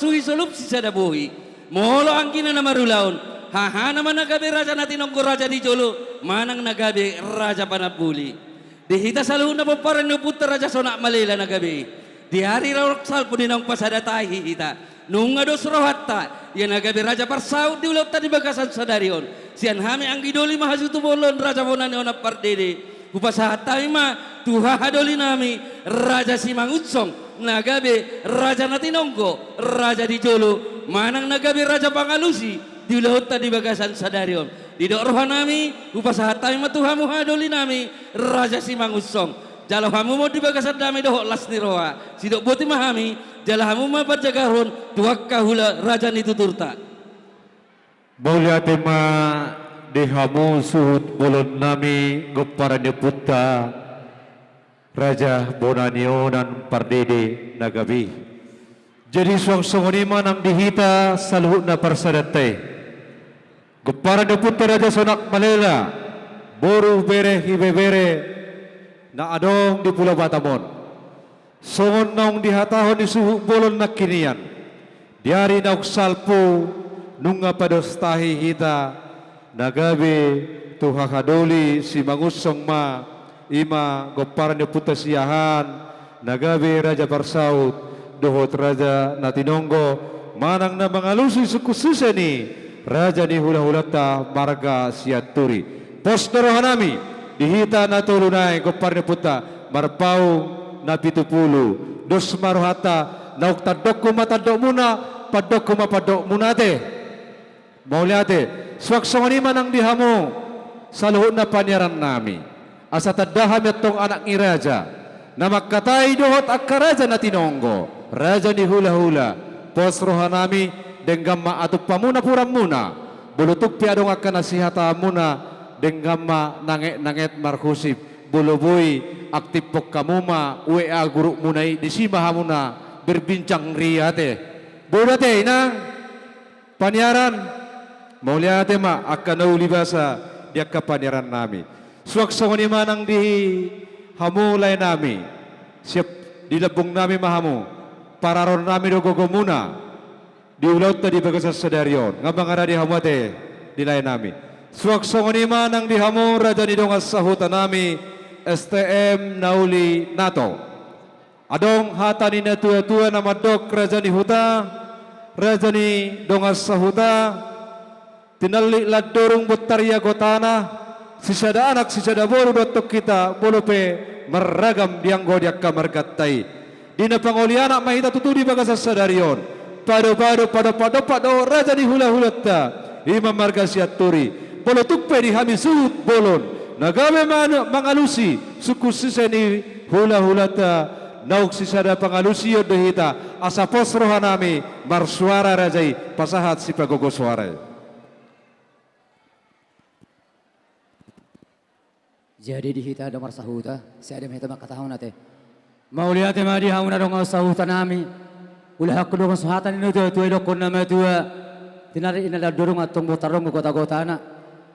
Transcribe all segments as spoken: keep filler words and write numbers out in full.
Suhi solup sisada bohi. Molo anggina na marulaon, hahana ma na gabe raja na tinonggo, raja di jolo, manang na gabe raja panamboli. Di hita saluhutna pomparan ni ompunta Raja Sonak Malela na gabe i. Di ari rorok salpu di naung pasada tahi hita, nunga dos rohanta, ia na gabe raja parsaut di ulaonta di bagasan sadari on. Sian hami anggi doli mahasutu bolon Raja Bona ni Onan Pardede, hupasahat hami ma tu haha doli nami Raja Simangunsong, na gabe raja na tinonggo, raja di jolo, manang na gabe raja pangalusi di ulaonta di bagasan sadari on. Didok roha nami, hupasahat hami ma tu hamu haha doli nami Raja Simangunsong. Jalo hamu ma on di bagasan dame dohot las ni roha. Sidok boti ma hami, jalo hamu ma panjagahon tu angka hula raja ni tuturta. Mauliate ma di hamu suhut bolon nami, gomparan ni ompunta Raja Bona ni Onan Pardede na gabe i. Jadi suang songon i ma nang di hita saluhutna parsadanta i. Gomparan ni ompunta Raja Sonak Malela, boru, bere, ibebere na adong di Pulo Batam on. Songon naung dihatahon ni suhut bolon nangkin nian, di ari naung salpu nunga pados tahi hita, na gabe tu haha doli Simangunsong ma, i ma gomparan ni ompunta Siahaan, na gabe raja parsaut dohot raja na tinonggo, manang na mangalusi sungkun sise ni raja ni hulahulanta marga Sianturi. Pos do roha nami di hita na tolu nai, gomparan ni ompunta, marpaung na pitu pulu. Dos ma rohanta, naung tandokku ma tandokmuna, pandokku ma pandokmuna ate. Mauliate. Suang songon i ma nang di hamu saluhutna paniaran nami. Asa tanda hami antong anak ni raja na mangkatai dohot angka raja na tinonggo, raja ni hulahula. Pos roha nami, denggan ma atumpamuna puranmuna. Molo tung pe adong angka na sihataanmuna, denggan ma nanget-nanget marhusip. Molo boi aktifhon hamu ma W A grupmuna i, disi ma hamuna berbincang ria ate. Boi do ate inang paniaran. Mauliate ma angka na uli basa di angka paniaran nami. Suang songon i ma nang di hamu lae nami. Siap di lambung nami ma hamu. Pararon nami do gogomuna di ulaonta di bagasan sadari on. Nga mangaradi hamu ate di lae nami. Suang songon i ma nang di hamu raja ni dongan sahuta nami, S T M na uli Nato. Adong hata ni natuatua na mandok, raja ni huta, raja ni dongan sahuta, tinallik landorung bontar ia gotana, sisada anak sisada boru do antong hita, molo pe marragam dianggo di angka marganta i. Di na pangoli anak ma hita tutu di bagasan sadari on. Padopado, padompat-dompat do raja ni hulahulanta, i ma marga Sianturi. Molo tung pe di hami suhut bolon na gabe manu-, mangalusi sungkun sise ni hulahulanta, naung sisada pangalusion do hita, asa pos roha nami marsuara raja i, pasahat sipagogo suara i. Jadi di hita dongan sahuta, sai adong hita mangkatahon ate. Mauliate ma di hamu na dongan sahuta nami. Ulahonkon do songon hata ni natuatua, didokkon na matua, tinallik i na landorung antong bontar do gotagotana.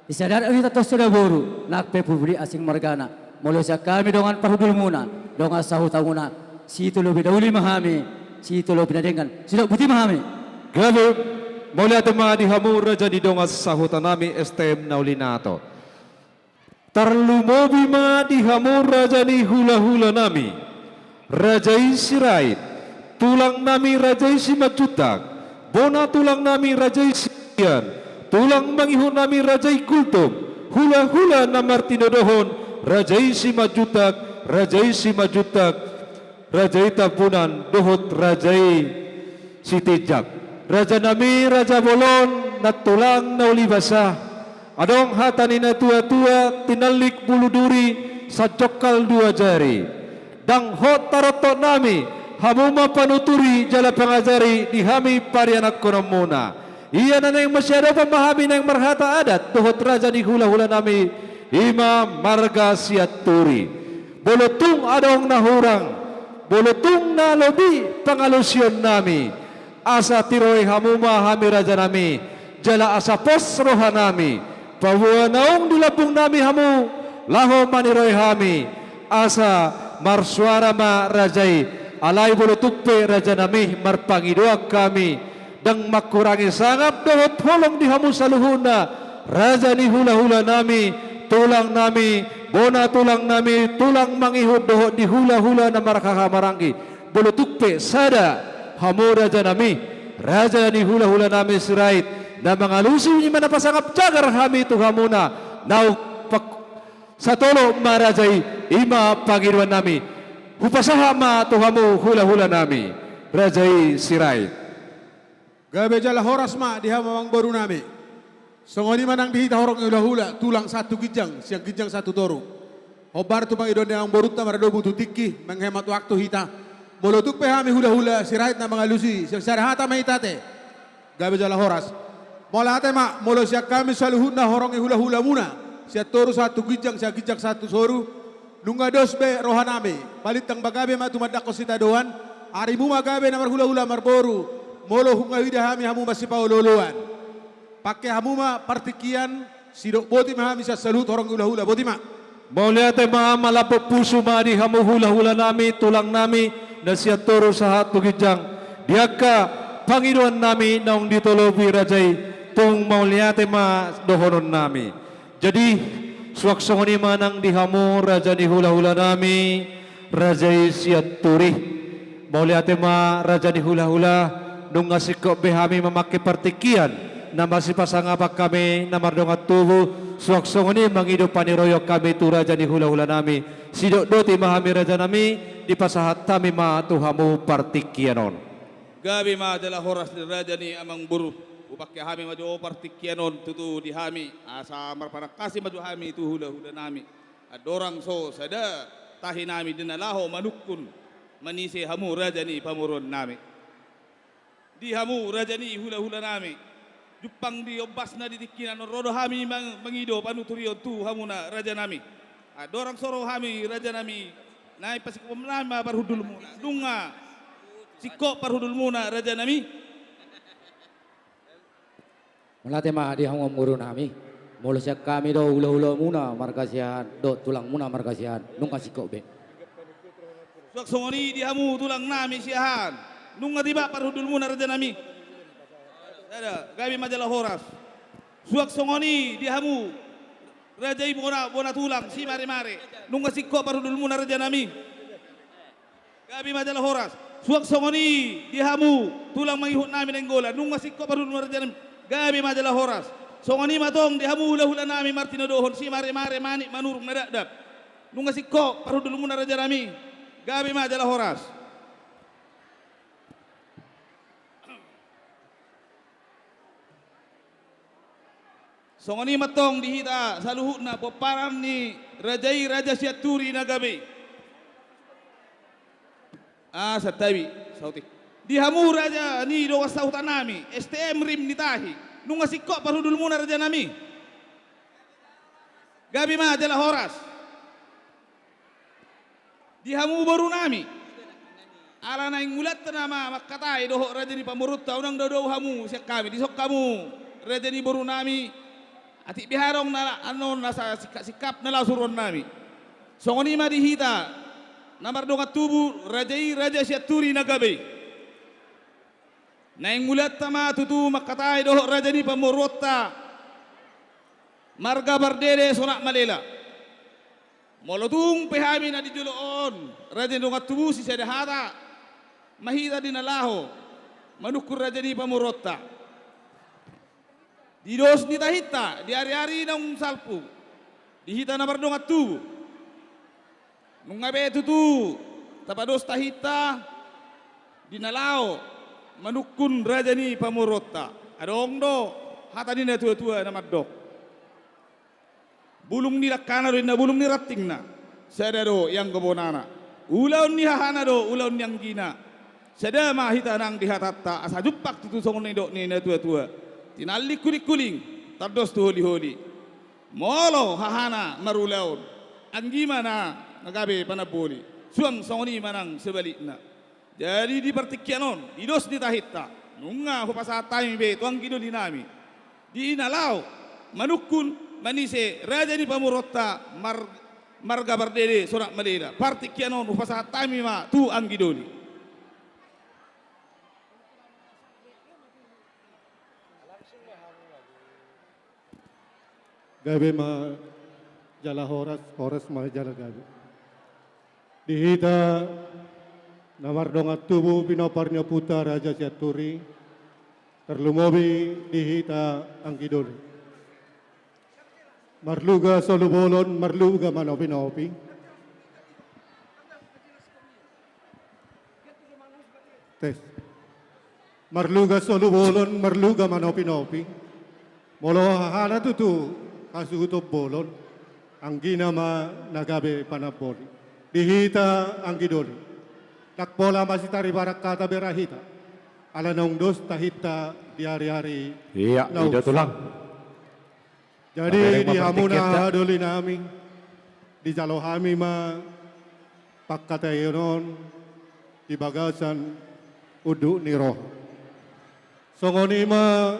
Sisada anak do hita antong sada boru, nang pe pudi asing margana. Molo sian hami dongan parhundulmuna, dongan sahutamuna, sitolopi na uli ma hami, sitolopi na denggan. Sidok boti ma hami. Gabe, mauliate ma di hamu raja ni dongan sahuta nami, S T M na uli Nato. Tarlumobi ma di hamu raja ni hulahula nami, raja i Sirait, tulang nami raja i Simanjuntak, bona tulang nami raja i Sian, tulang mangihut nami raja i Gultom, hulahula na martinodohon raja i Simanjuntak, raja i Simanjuntak, raja i Tambunan dohot raja i Sitinjak. Raja nami, raja bolon, nantulang na uli basa. Adong hata ni natuatua, tinallik bulu duri, sanjongkal dua jari. Ndang hot tarontok nami, hamu ma panuturi jala pangajari di hami parianakkononmuna. Ia na naeng masiadopan ma hami naeng marhata adat dohot raja ni hulahula nami, i ma marga Sianturi. Molo tung adong na hurang, molo tung na lobi pangalusion nami, asa tiroi hamu ma hami raja nami, jala asa pos roha nami, paboa naung di lambung nami hamu, laho maniroi hami, asa marsuara ma raja i, Alai molo tung pe raja nami marpangidoan hami, ndang mangkurangi sangap dohot holong di hamu saluhutna, raja ni hula-hula nami, tulang nami, bona tulang nami, tulang mangihut dohot di hula-hula na marhahamaranggi. Molo tung pe sada hamu raja nami, raja ni hula-hula nami Sirait, na mangalusi, i ma na pasangap jagar hami tu hamuna, naung pak-, satolop ma raja i, i ma pangidoan nami. Hupasahat ma tu hamu hula-hula nami, raja i Sirait. Gabe jala horas ma di hamu amangboru nami. Songon i ma nang di hita horong ni hula-hula, tulang sahat tu ginjang, sian ginjang sahat tu toru. Hombar tu pangidoan ni amangborunta, mardomu tu tingki, menghemat waktu hita. Molo tung pe hami hula-hula Sirait na mangalusi, sian sada hata ma hita ate. Gabe jala horas. Mauliate ma, molo sian hami saluhutna horong ni hula-hula muna, sian toru sahat tu ginjang, sian ginjang sahat tu toru. Nunga dos be roha nami, palintang ma gabe ma tumandangkon sitadoan, arimu ma gabe na marhula-hula marboru, molo nunga huida hami hamu masipaolo-oloan. Pangke hamu ma partingkian, sidok boti ma hami sian saluhut horong ni hula-hula, boti ma. Mauliate ma, malambok pusu ma di hamu hula-hula nami, tulang nami, na sian toru sahat tu ginjang. Di angka pangidoan nami naung ditolopi raja i, tung mauliate ma dohonon nami. Jadi, suang songon i ma nang di hamu raja ni hula-hula nami, raja i Sianturi. Mauliate ma raja ni hula-hula, nunga singkop be hami mamangke partingkian, na masipasangapan hami na mardongan tubu, suang songon i mangido paniroion hami tu raja ni hula-hula nami, sidok boti ma hami raja nami, dipasahat hami ma tu hamu partingkian on. Gabe ma jala horas di raja ni amangboru, hupangke hami ma jo partingkian on tutu di hami, asa marpanangkasi ma jo hami tu hula-hula nami. Andorang so sada tahi nami di na laho manungkun manise hamu raja ni pamoruon nami. Di hamu raja ni hula-hula nami. Jumpang di ombasna di tingkina on ro do hami mang-, mangido panuturion tu hamuna raja nami. Andorang so ro hami raja nami, naeng pasingkopon nami ma parhundulmuna. Nunga singkop parhundulmuna raja nami. Mauliate ma di hamu amangboru nami. Molo sian hami do hula-hula muna marga Siahaan, dohot tulang muna marga Siahaan, nunga singkop be. Suang songon i di hamu tulang nami Siahaan, nunga tiba parhundulmuna raja nami. Sada, gabe ma jala horas. Suang songon i di hamu raja i bona, bona tulang Simare-mare, nunga singkop parhundulmuna raja nami. Gabe ma jala horas. Suang songon i di hamu tulang mangihut nami Nainggolan, nunga singkop parhundulmuna raja nami. Gabe ma jala horas. Songon i ma tong di hamu hula-hula nami martinodohon Simare-mare, Manik Manurung, Nadapdap. Nunga singkop parhundulmuna raja nami. Gabe ma jala horas. Songon i ma tong di hita saluhutna pomparan ni raja i, raja Sianturi na gabe. Ah, santabi, saotik. Di hamu raja ni dongan sahuta nami, S T M Rim ni Tahi, nunga singkop parhundulmuna raja nami. Gabe ma jala horas. Di hamu boru nami. Ala naeng mulanta nama mangkatai dohot raja ni pamoruonta, unang daudau hamu sian hami, dison hamu raja ni boru nami. Atik be adong na annon nasa singkap-singkap na laho suruon nami. Songon i ma di hita na mardongan tubu, raja i raja Sianturi na gabe. Naeng mulanta ma tutu mangkatai dohot raja ni pamoruonta, marga Pardede Sonak Malela. Molo tung pe hami na di jolo on raja ni dongan tubu, sisada hata ma hita di na laho manungkun raja ni pamoruonta. Di dos ni tahinta, di ari-ari naung salpu, di hita na mardongan tubu, nunga be tutu tapados tahinta di na laho manungkun raja ni pamoruonta. Adong do hata ni na tua-tua na mandok: Bulung ni dangkana do inna bulung ni rantingna, sada do ianggo bonana. Ulaon ni hahana do ulaon ni anggina. Sada ma hita nang di hatanta, asa jumpang tutu songon nidok ni na tua-tua: Tinallik huling-huling, tandos tu holi-holi. Molo hahana marulaon, anggi ma na gabe panamboli. Suang songon i ma nang sebalikna. Jadi di partingkian on, di dos ni tahinta, nunga hupasahat hami be tu anggi doli nami, di na laho manungkun manise raja ni pamoruonta mar-, marga Pardede Sonak Malela. Partingkian on hupasahat hami ma tu anggi doli. Gabe ma jala horas, horas ma jala gabe. Di hita na mardongan tubu pinompar ni ompunta Raja Sianturi, tarlumobi di hita anggi doli. Marluga solu bolon, marluga manopinopi. Tes. Marluga solu bolon, marluga manopinopi. Molo hahana tutu hasuhuton bolon, anggina ma na gabe panamboli. Di hita anggi doli. Ndang pola masitaribarang hata bera hita. Ala naung dos tahinta di ari-ari. Iya, na i do, unsuk, Tulang. Jadi, tabereng ma di hamuna partingkianta, haha doli nami, dijalo hami ma pangkataion on di bagasan unduk ni roha. Songon i ma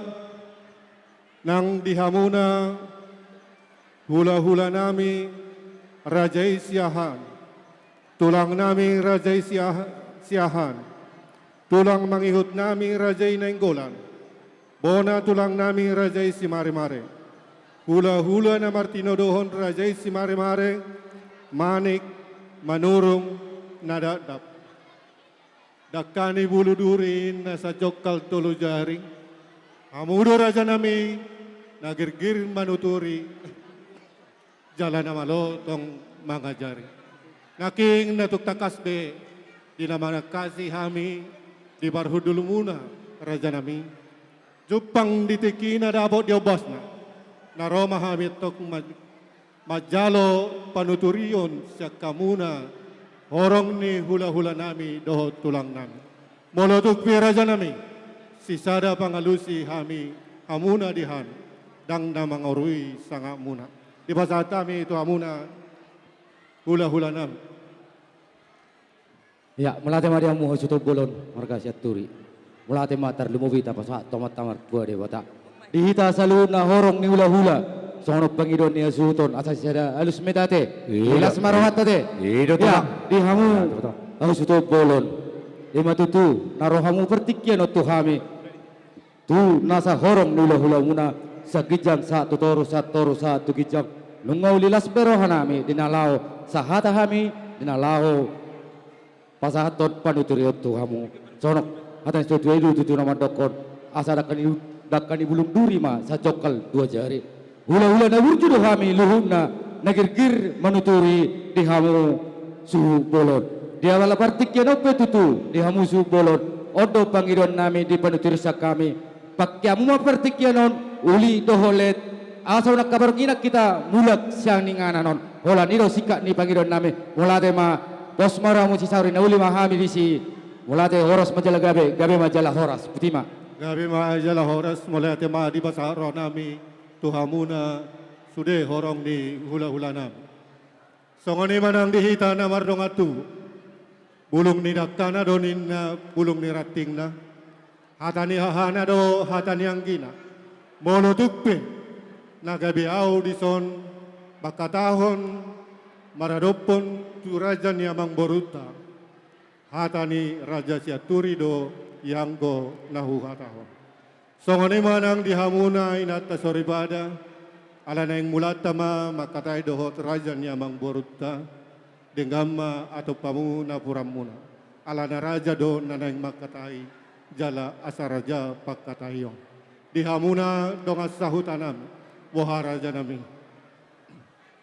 nang di hamuna hulahula nami Raja i Siahaan, tulang nami Raja i Siah-, Siahaan, tulang mangihut nami Raja i Nainggolan, bona tulang nami Raja i Simaremare, hulahula na martinodohon Raja i Simaremare, Manik Manurung na dakdap. Dangka ni bulu duri na sajongkal tolu jari, hamu do raja nami na girgir manuturi, jala na malo tong mangajari. Nangkin na tung tangkas be di na manangkasi hami di parhundulmuna, raja nami. Jumpang di tingkina dapot di ombasna, na ro ma hami antong ma-, manjalo panuturion sian hamuna horong ni hulahula nami dohot tulang nami. Molo tung pe raja nami, sisada pangalusi hami hamuna di han, ndang na mangorui sangapmuna. Dipasahat hami tu hamuna hulahula nami. Ia, mauliate ma di hamu hasuhuton bolon marga Sianturi. Mauliate ma, tarlumobi tapasahat tu Amanta Martua Debata. Di hita saluhutna horong ni hulahula, songon on pangidoan ni hasuhuton, asa sisada alus ma hita ate. Iya. Las ma rohanta ate. Iya, Tulang. Ia, di hamu, iya, Tulang, hasuhuton bolon. Ima tutu na ro hamu partingkian on tu hami, tu nasa horong ni hulahulamuna, sian ginjang sahat tu toru, sahat toru sahat tu ginjang. Nunga uli las be roha nami di na laho sahata hami, di na laho pasahathon panuturion tu hamu. Songon hata ni situatua i do tutu na mandokkon, asa dangka ni, dangka ni bulung duri ma sajongkal dua jari. Hulahula na burju do hami luhutna, na girgir manuturi di hamu suhut bolon. Di ala partingkian on pe tutu di hamu suhut bolon, on do pangidoan nami di panuturion sian hami. Pangke hamu ma partingkian on, uli dohot let, asa unang haparunginan hita mulak sian inganan on. Holan i do singkat ni pangidoan nami. Mauliate ma, pos ma rohamu si saur, na uli ma hami disi. Mauliate, horas ma jala gabe, gabe ma jala horas. Botima. Gabe ma jala horas, mauliate ma dipasahat roha nami tu hamuna sude horong ni hulahula nami. Songon i ma nang di hita na mardongan tubu. Bulung ni dangkana do ninna bulung ni rantingna. Hata ni hahana do hata ni anggina. Molo tung pe na gabe ahu dison manghatahon maradophon tu raja ni amangborunta, hata ni Raja Sianturi do ianggo na huhatahon. Songon i ma nang di hamuna inanta soripada, ala naeng mulanta ma manghatai dohot raja ni amangborunta, denggan ma atop hamu napuranmuna. Alana raja do na naeng manghatai, jala asa raja panghataion. Di hamuna dongan sahuta nami, boha raja nami.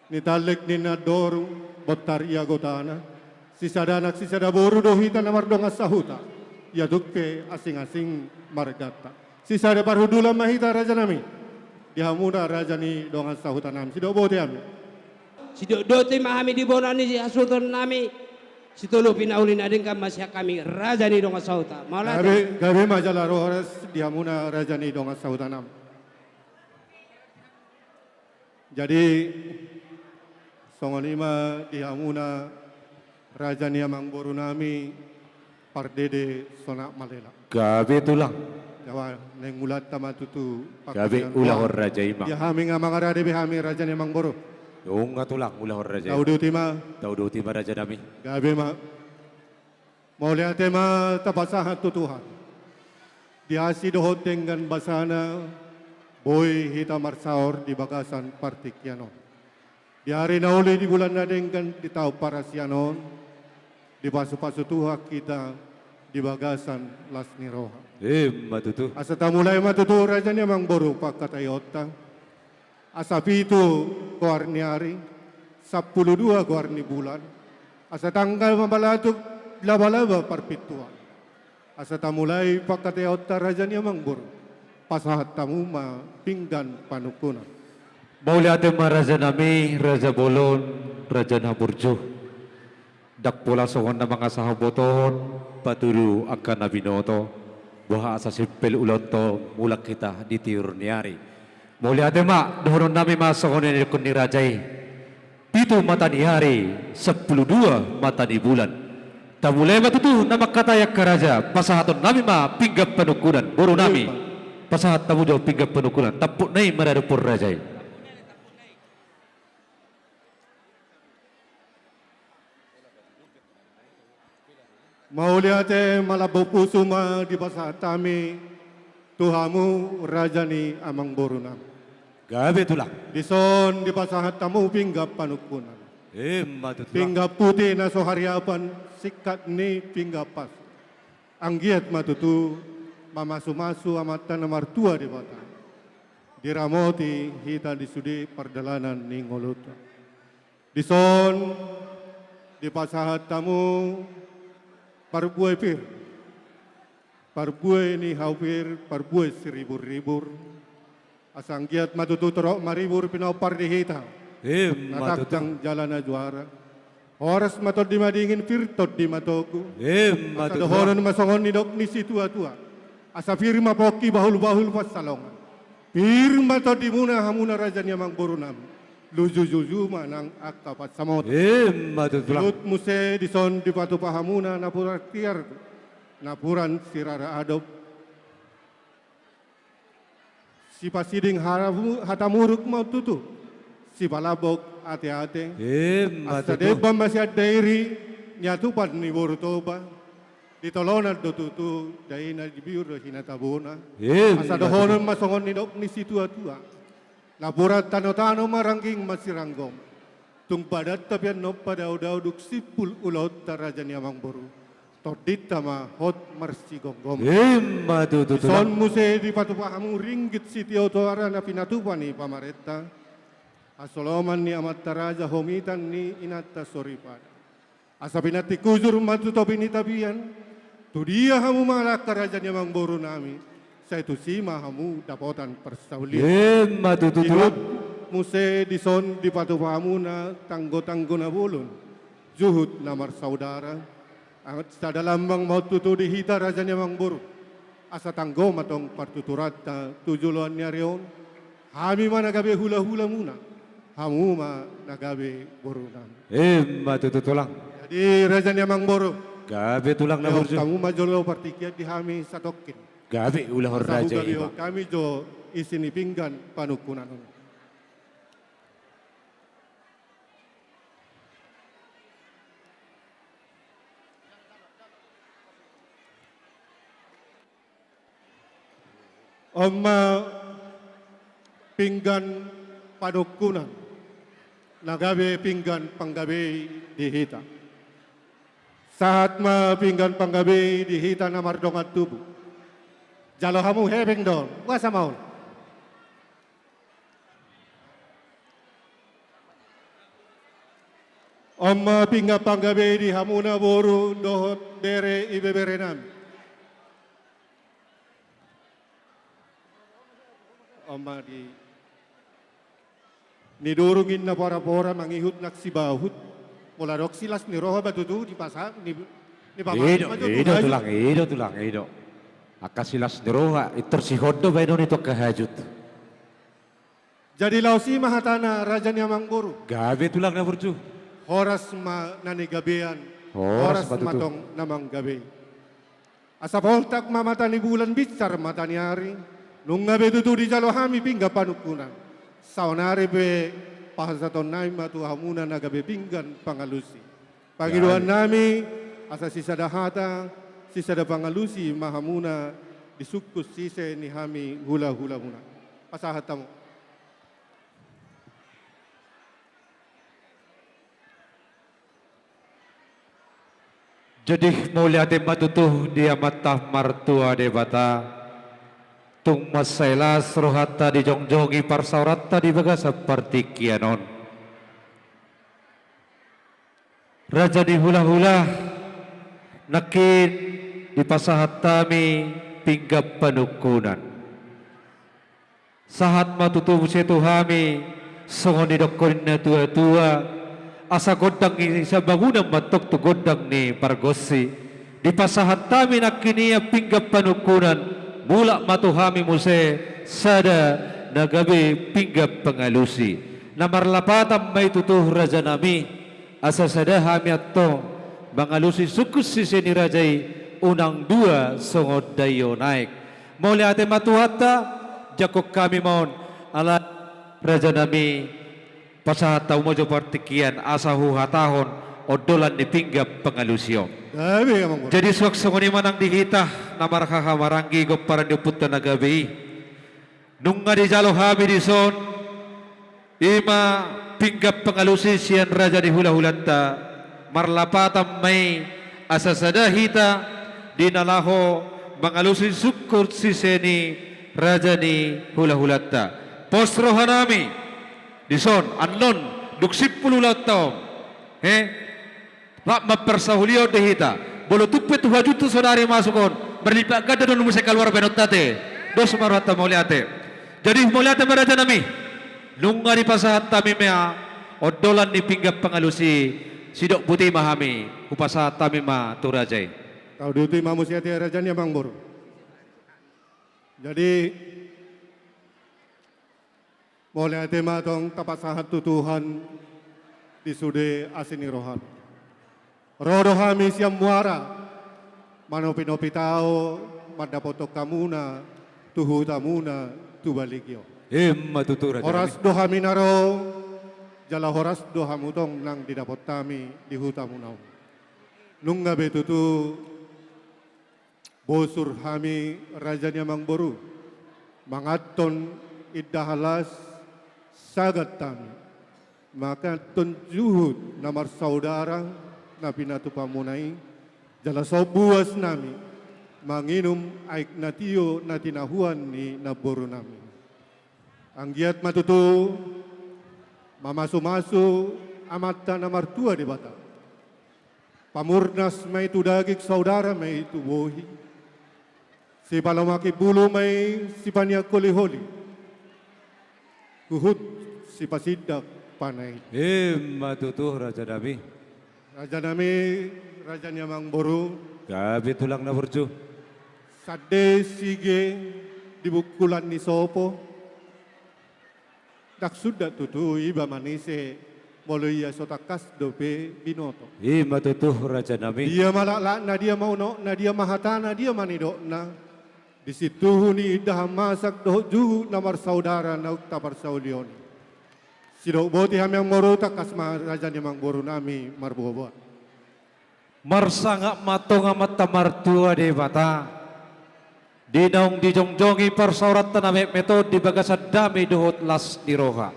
Nitallek ninna andor, bontar ia gotana. Sisada anak sisada boru do hita na mardongan sahuta. Ia tung pe asing-asing marganta. Sisada parhundulan ma hita raja nami. Di hamuna raja ni dongan sahuta nami. Sidok botima. Sidok botima hami di bona ni hasuhuton nami. Sitolopi na uli na denggan ma sian hami raja ni dongan sahuta. Mauliate. Gabe, gabe ma jala horas di hamuna raja ni dongan sahuta nami. Jadi, songon i ma di hamuna raja ni amangboru nami, pardede Sonak Malela. Gabe tulang. Jawa, naeng mulanta ma tutu. Gabe, ulaon raja i ma. Di hami nga mangarade be hami raja ni amangboru. Nunga tulang, ulaon raja i ma. Tauduti ma. Tauduti ma raja nami. Gabe ma. Mauliate ma tapasahat tu Tuhan. Di asi dohot denggan basana, Boi hita marsaor di bagasan partingkian on. Di ari na uli, di bulan na denggan, di taon parasian on, dipasupasu Tuhan hita di bagasan las ni roha. Emma tutu. Asa tamulai ma tutu, raja ni amangboru, pangkataionta. Asa pitu goar ni ari, sampulu dua goar ni bulan, asa tanggal ma balatuk labalaba parpintuan. Asa tamulai pangkataionta, raja ni amangboru, pasahat hamu ma pinggan panungkunan. Mauliate ma, raja nami, raja bolon, raja na burju. Ndang pola songon na mangasahon botohon, patudu angka na binoto, boha asa simpel ulaonta, mulak hita di tiur ni ari. Mauliate ma, dohonon nami ma songon na nidok ni raja i. Pitu mata ni ari, sampulu dua mata ni bulan. Tamulai ma tutu na mangkatai angka raja, pasahaton nami ma pinggan panungkunan, boru nami. Pasahat hamu jo pinggan panungkunan, tampukna i ma raja i. Mauliate, malambok pusu ma dipasahat hami tu hamu, raja ni amangborunami. Gabe, tulang. Dison dipasahat hamu pinggan panungkunan. Emma tutu, tulang. Pinggan puti na so hariapan, singkat ni pinggan pas. Anggiat ma tutu mamasumasu Amanta na martua Debata, diramoti hita di sude pardalanan ni ngolunta. Dison dipasahat hamu parbue pir, parbue ni hau pir, parbue siriburribur. Asa anggiat ma tutu torop maribur pinompar di hita. Emma tutu. Na tangtang jala na juara. Horas ma tondi madingin, pir tondi matogu. Emma tutu. Asa dohonon ma songon nidok ni situatua. Asa pir ma pongki, bahulbahul pansalongan. Pir ma tondimuna, hamuna raja ni amangborunami. Lujuluju ma nang angka pansamotan. Emma tutu, tulang. Dihut muse dison dipatupa hamuna napuran tiar, napuran sirara adop. Sipasiding haramu-, hata muruk ma on tutu. Sipalambok ateate. Emma tutu. Asa demban ma sian dairi, niatupan ni boru Toba. Di tolonan do tutu daina, di biur do hinatabona. Emma tutu. Asa dohonon ma songon nidok ni situatua. Napuran tanotano ma, rangging ma siranggoman. Tung badanta pe annon padaodao, dung simpul ulaonta, raja ni amangboru, tondinta ma hot marsigomgoman. Emma tutu, tulang. Dison muse dipatupa hamu ringgit sitio toara na pinatupa ni pamarenta, hasoloman ni amanta raja, homitan ni inanta soripada. Asa pinantik hujur ma tu topi ni tapian, tu dia hamu mangalangka, raja ni amangborunami, sai tusi ma hamu dapotan parsaulian. Emma tutu, tulang. Dihut muse dison dipatupa hamuna tanggotanggo na bolon, juhut na marsaudara. Anggo sada lambang ma on tutu di hita, raja ni amangboru. Asa tanggo ma tong partuturanta tu joloan ni ari on. Hami ma na gabe hulahulamuna, hamu ma na gabe borunami. Emma tutu, tulang. Jadi, raja ni amangboru. Gabe, tulang na burju. Hamu ma jolo partingkian di hami satongkin. Gabe, ulahon raja i ma. Asa hugabehon hami jo isi ni pinggan panungkunan on. On ma pinggan panungkunan, na gabe pinggan panggabei di hita. Sahat ma pinggan panggabei di hita na mardongan tubu. Jalo hamu hepeng do on, boasa ma on. On ma pinggan panggabei di hamuna boru dohot bere ibeberenami. On ma di, nidurung inna porapora mangihut nang sibahut. Molo adong silas ni roha ba tutu dipasa-, ni, ni pamasa. I do, ma jo i do, tulang, i do, tulang, i do. Angka silas ni roha, intor sihondop baenon i tu angka hajut. Jadi laos i ma hatana, raja ni amangboru. Gabe, tulang na burju. Horas ma na nigabean. Horas ma tutu. Horas ma tong na manggabei. Asa poltak ma mata ni bulan, binsar mata ni ari. Nunga be tutu dijalo hami pinggan panungkunan. Saonari pe pasahatonnami ma tu hamuna na gabe pinggan pangalusi. Pangidoannami, asa sisada hata, sisada pangalusi ma hamuna di sungkun sise ni hami hulahulamuna. Pasahat hamu. Jadi mauliate ma tutu di Amanta Martua Debata, tung mansai las rohanta dijongjongi parsaoranta di bagasan partingkian on. Raja ni hulahula, nangkin dipasahat hami pinggan panungkunan. Sahat ma tutu muse tu hami, songon nidokkon ni na tuatua, asa gondang ni sian bangunan ma antong tu gondang ni pargonsi. Dipasahat hami nangkin ia pinggan panungkunan, mulak ma tu hami muse sada na gabe pinggan pangalusi. Na marlapatan ma i tutu rajanami, asa sada hami antong mangalusi sungkun sise ni raja i, unang dua songon daio naek. Mauliate ma Tuhanta, jangkon hami ma on, ala rajanami, pasahat hamu ma jo partingkian asa huhatahon ondolan ni pinggan pangalusi on. Gabe, Amang Boru. Jadi suang songon i ma nang di hita na marhahamaranggi pomparan ni ompunta na gabe i. Nunga dijalo hami dison, i ma pinggan pangalusi sian raja ni hulahulanta, marlapatan ma i asa sada hita di na laho mangalusi sungkun sise ni raja ni hulahulanta. Pos rohanami, dison, annon, dung simpul ulaonta on. He? Rap ma parsaulion di hita. Molo tung pe tu hajuthu saonari masuk on, marlipat ganda do muse kaluar bahenonta ate. Dos ma rohanta mauliate. Jadi mauliate ma rajanami. Nunga dipasahat hami ma ondolan ni pinggan pangalusi, sidok botima hami, hupasahat hami ma tu raja i. Tauduti ma muse ate raja ni Amang Boru. Jadi mauliate ma tong tapasahat tu Tuhan di sude asi ni rohana. Ro do hami sian muara, manopinopi tao mandapothon hamuna tu hutamuna tu Baligio. Emma tutu raja. Horas do hami na ro, jala horas do hamu tong nang didapot hami di hutamuna on. Nunga be tutu bosur hami raja ni Amang Boru, manganhon indahan las sagat hami, manganhon juhut na marsaudara na pinatupamuna i, jala so buas nami manginum aek na tio na tinahuan ni namborunami. Anggiat ma tutu mamasumasu Amanta na martua Debata. Pamurnas ma i tu daging, saudara ma i tu bohi. Sipalomak imbulu ma i, sipaneang holiholi. Huhut sipasindak panaili. Emma tutu rajanami. Rajanami, raja ni Amang Boru. Gabe tulang na burju. Sande sige di bungkulan ni sopo. Ndang sundat tutu iba manise, molo ia so tangkas dope binoto. I ma tutu rajanami. Dia ma laklakna, dia ma unokna, dia ma hatana, dia ma nidokna. Di sintuhu ni indahan masak dohot juhut na marsaudara naung taparsaulion i. Sidok boti hami Amang Boru, tangkas ma raja ni Amang Borunami marboaboa. Marsangap ma tong Amanta Martua Debata, di naung dijongjongi parsaoranta na metmet on di bagasan dame dohot las ni roha.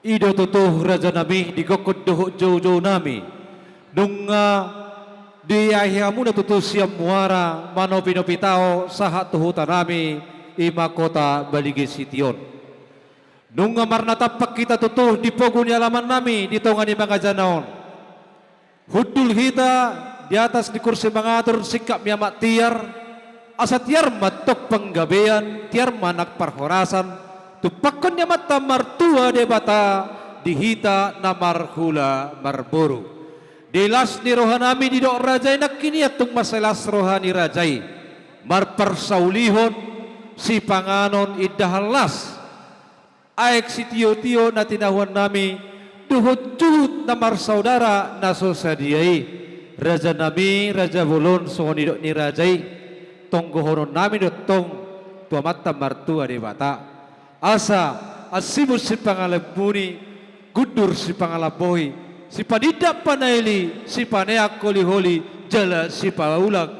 I do tutu rajanami, di gokhon dohot joujounami, nunga diahi hamuna tutu sian muara manopinopi tao sahat tu hutanami, i ma kota Balige City on. Nunga marnatampak hita tutu di pogu ni alamannami di tonga ni mangajana on. Hundul hita di atas ni kursi mangatur, singkat ni amak tiar, asa tiar ma antong panggabean, tiar ma nang parhorasan, tumpakkon ni Amanta Martua Debata di hita na marhula marboru. Di las ni rohanami didok raja i nangkin ia tung mansai las roha ni raja i, marparsaulihon sipanganon indahan las. Aek sitiotio na tinahuannami, dohot juhut na marsaudara na so sadia i. Rajanami, raja bolon, songon nidok ni raja i, tonggohononnami do tong tu Amanta Martua Debata. Asa, ansimun sipangalemuni, gundur sipangalambohi, sipanindak panaili, sipaneang holiholi, jala sipaulang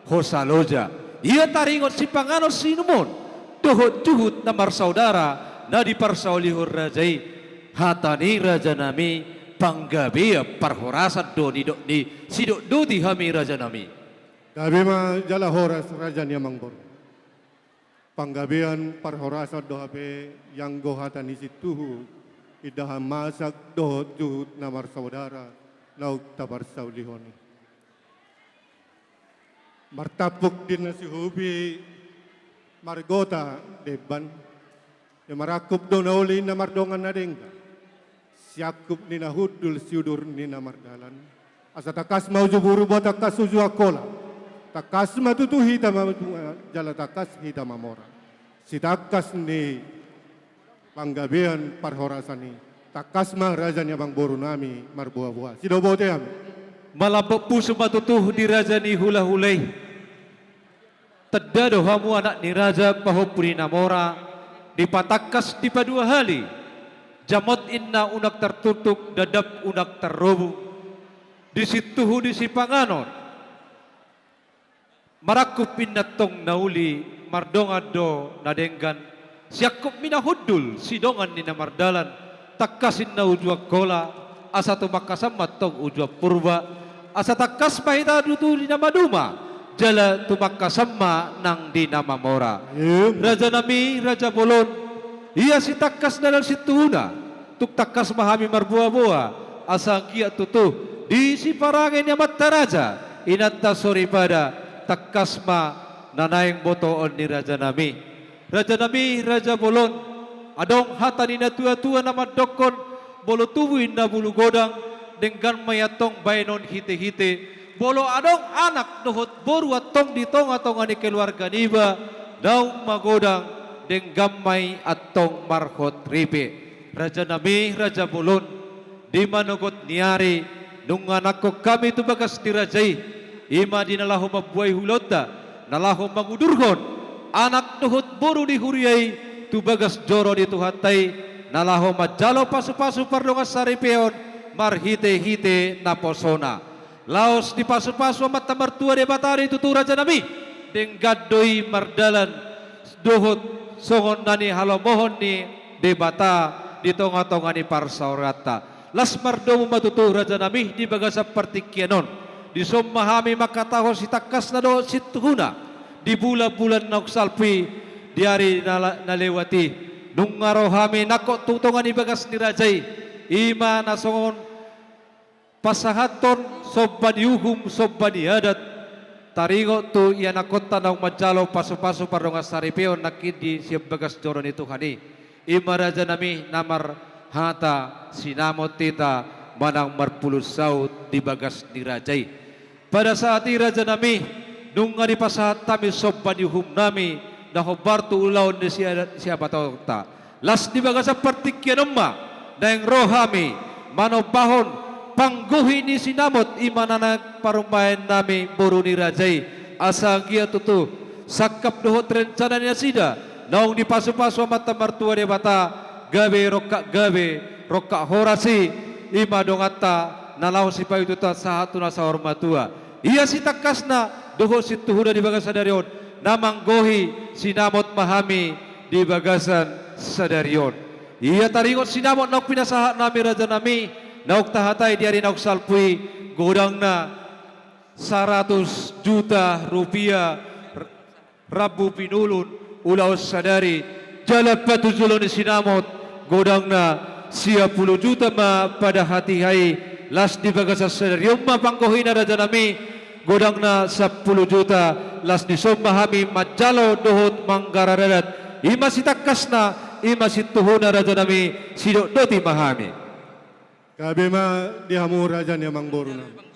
hosa loja. Ia taringot sipanganon siinumon, dohot juhut na marsaudara na diparsaulihon raja i. Hata ni rajanami, panggabean parhorasan do nidok ni sidok doti hami rajanami. Gabe ma jala horas raja ni amangboru. Panggabean parhorasan do hape ianggo hata ni sintuhu, indahan masak dohot juhut na marsaudara naung taparsaulihon i. Martampuk di na sihupi margota demban, ia marangkup do na uli na mardongan na denggan. Siangkup ni na hundul siudur ni na mardalan. Asa tangkas ma uju buru boa tangkas uju Angkola. Tangkas ma tutu hita ma jala tangkas hita mamora. Sitangkas ni panggabean parhorasan i, tangkas ma raja ni amangboru nami marboa-boa. Sidohonon hami. Malambok pusu ma tutu di raja ni hula-hula i. Tanda do hamu anak ni raja pahompu ni na mora, dipatangkas dipadua hali. Jamot inna unang tartuktuk, dadap unang tarrobu. Di sintuhu di sipanganon. Marangkup inna tong na uli, mardongan do na denggan. Siangkup ni na hundul, sidongan ni na mardalan. Tangkas inna uju Angkola, asa tumangkasan ma tong uju Purba. Asa tangkas ma hita tutu di na maduma, jala tumangkasan ma nang di na mamora. Rajanami, raja bolon, ia sitangkas na dalan sintuhuna. Tung tangkas ma hami marboa-boa, asa anggiat tutu di siparange ni amanta raja, inanta soripada, tangkas ma na naeng botoon ni rajanami. Rajanami, raja bolon, adong hata ni na tua-tua na mandokkon, molo tubu inna bulu godang, denggan ma i antong baenon hite-hite. Molo adong anak dohot boru antong di tonga-tonga ni keluarga niba, naung magodang, denggan ma i antong marhot ripe. Rajanami, raja bolon, di manogot ni ari, nunga nangkok hami tu bagas ni raja i, i ma di na laho mambuhai ulaonta, na laho mangudurhon anak dohot boru ni huria i tu bagas joro ni Tuhanta i, na laho manjalo pasu-pasu pardongan saripeon marhite-hite naposona. Laos dipasu-pasu Amanta Martua Debata do i tutu, rajanami, denggan do i mardalan dohot songon na nihalomohon ni Debata di tonga-tonga ni parsaoranta. Las mardomu ma tutu, rajanami, di bagasan partingkian on. Dison ma hami mangkatahon sitangkasna dohot sintuhuna di bulan-bulan naung salpu i, di ari na la-, na lewat i. Nunga ro hami nangkok tu tonga ni bagas ni raja i, i ma na songon pasahathon somba ni uhum, somba ni adat, taringot tu ianakkonta naung manjalo pasu-pasu pardongan saripeon nangkin di sian bagas joro ni Tuhan i. I ma, rajanami, na marhata sinamot hita manang marpulus saut di bagas ni raja i. Pada saat i, rajanami, nunga dipasahat hami somba ni uhumnami na hombar tu ulaon ni sia-, sihabataonta. Las di bagasan partingkian on ma naeng ro hami manombahon panggohi ni sinamot, i ma na naeng parumaennami boru ni raja i, asa anggiat tutu sangkap dohot rencana ni nasida naung dipasu-pasu Amanta Martua Debata, gabe rongkap gabe, rongkap horas i, i ma donganta na laho sipaihutihut sahat tu na saur matua. Ia sitangkasna dohot sintuhuna di bagasan sadari on, na manggohi sinamot ma hami di bagasan sadari on. Ia taringot sinamot naung pinasahatnami, rajanami, naung tahatai di ari naung salpu i, godangna saratus juta rupiah, rambu pinulun ulaon sadari, jala patujolo ni sinamot, godangna sia pulu juta ma pada hatiha i. Las di bagasan sadari on ma panggohina, rajanami, godangna sampulu juta. Las dison ma hami manjalo dohot manggarar adat, i ma sitangkasna, i ma sintuhuna, rajanami, sidok doti ma hami. Gabe ma di hamu, raja ni amangborunami.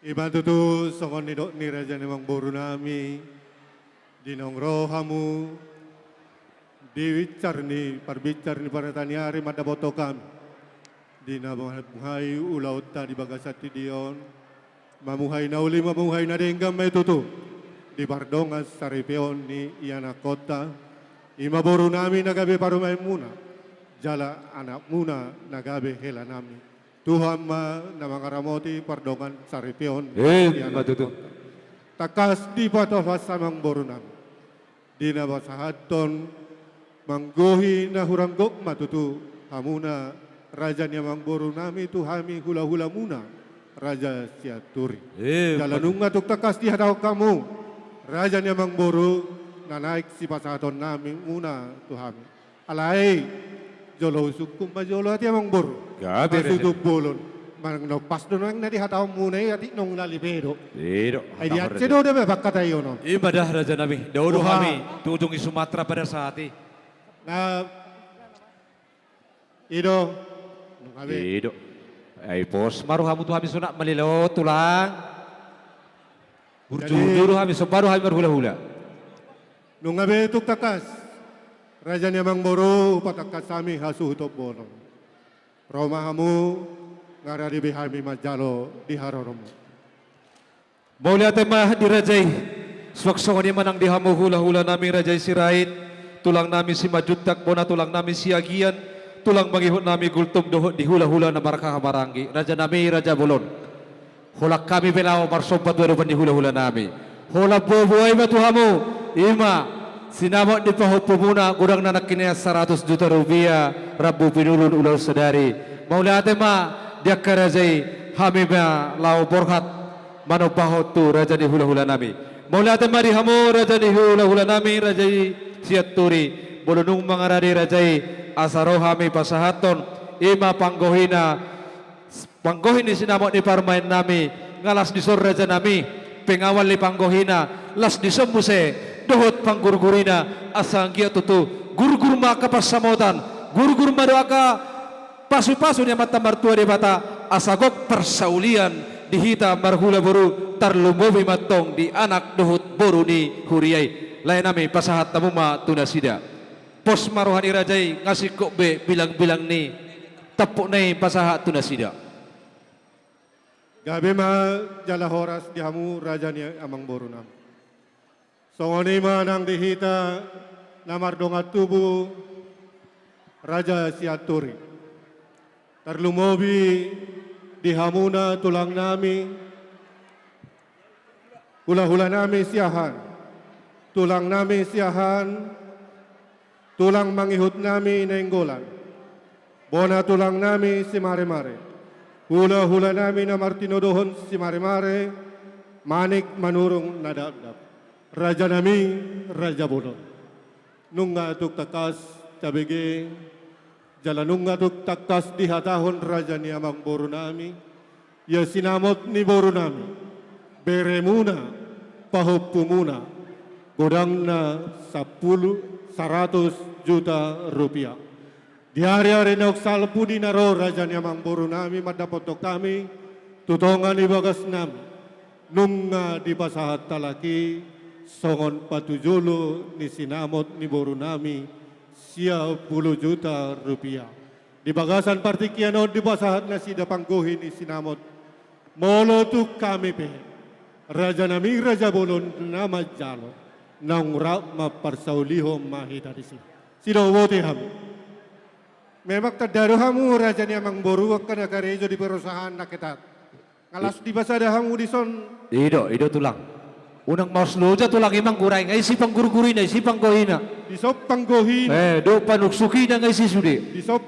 I ma tutu songon nidok ni raja ni amangborunami, di naung ro hamu di binsar ni, parbincar ni parhata ni ari mandapothon hami, di na mamuhai ulaonta di bagasan tingki on, mamuhai na uli, mamuhai na denggan ma i tutu di pardongan saripeon ni ianakkonta, i ma borunami na gabe parumaenmuna, jala anakmuna na gabe helanami. Tuhan ma na mangaramoti pardongan saripeon. Emma tutu. Tangkas dipatolhas amangboru nami di na pasahathon manggohi na hurang gok ma tutu hamuna raja ni amangboru nami tu hami hulahulamuna, Raja Sianturi. Emma tutu. Jala nunga tung tangkas dihatahon hamu raja ni amangboru na naeng sipasahaton nami muna tu hami. Alai jolo husungkun ma jolo ate amangboru. Gabe, raja. Hasuhuton bolon. Manang na pas do naeng na dihatahonmuna i, atik naung lali pe do. I do. Ai diatse do da be pangkataion on. Ima da raja nami, dao do hami tu ujung ni Sumatera pada saat i. Na i do. Nunga be. I do. Ai pos ma rohamu tu hami songon anak malelo, tulang. Burju-burju do hami, somba do hami marhulahula. Nunga be tung tangkas raja ni amangboru, hupatangkas hami hasuhuton bolon. Ro ma hamu, nga rade be hami manjalo di haroromu. Mauliate ma di raja i. Suang songon i ma nang di hamu hulahula nami, raja i Sirait, tulang nami Simanjuntak, bona tulang nami Siagian, tulang mangihut nami Gultom dohot di hulahula na marhahamaranggi, raja nami raja bolon. Holan hami pe laho marsomba tu adopan ni hulahula nami. Holan boaboa i ma tu hamu, ima sinamot ni pahompumuna, godangna nangkin i saratus juta rupiah, rambu pinulun ulaon sadari. Mauliate ma di angka raja i, hami ma laho borhat manombahon tu raja ni hulahula nami. Mauliate ma di hamu raja ni hulahula nami, raja i Sianturi. Molo nunga mangarade raja i, asa ro hami pasahathon ima panggohina, panggohi ni sinamot ni parumaen nami, nga las dison raja nami, pengawal ni panggohina, las dison muse dohot panggurgurina, asa anggiat tutu gurgur ma angka pansamotan, gurgur ma do angka pasupasu ni Amanta Martua Debata, asa gok parsaulian di hita marhula boru, tarlumobi ma antong di anak dohot boru ni huria i. Lae nami, pasahat hamu ma tu nasida. Pos ma roha ni raja i, nga singkop be bilangbilang ni tampukna i pasahat tu nasida. Gabe ma jala horas di hamu raja ni amangboru nami. Songon i ma nang di hita na mardongan tubu, raja Sianturi. Tarlumobi di hamuna tulang nami, hulahula nami Siahaan, tulang nami Siahaan, tulang mangihut nami Nainggolan, bona tulang nami Simaremare, hulahula nami na martinodohon Simaremare, Manik Manurung Nadapdap, raja nami, raja bolon. Nunga tung tangkas tabege, jala nunga tung tangkas dihatahon raja ni amangboru nami, ia sinamot ni boru nami, beremuna, pahompumuna, godangna sampulu, saratus juta rupiah. Di ariari naung salpu di na ro raja ni amangboru nami mandapothon hami tu tonga ni bagas nami, nunga dipasahat halak i songon patujolo ni sinamot ni boru nami, sia pulu juta rupiah. Di bagasan partingkian on dipasahat nasida panggohi ni sinamot. Molo tung hami pe, raja nami raja bolon na manjalo, naung rap mamparsaulihon ma hita disi. Sido bote hamu. Memang tanda do hamu raja ni amangboru angka na karejo di perusahaan na ketat. Nga las dipasada hamu dison. I do, i do tulang. Unang maos loja tulang, ima manggurguri, nga isi panggurgurina, isi panggohina. Dison panggohina. Eh, dohot panuksukina nga isi sude. Dison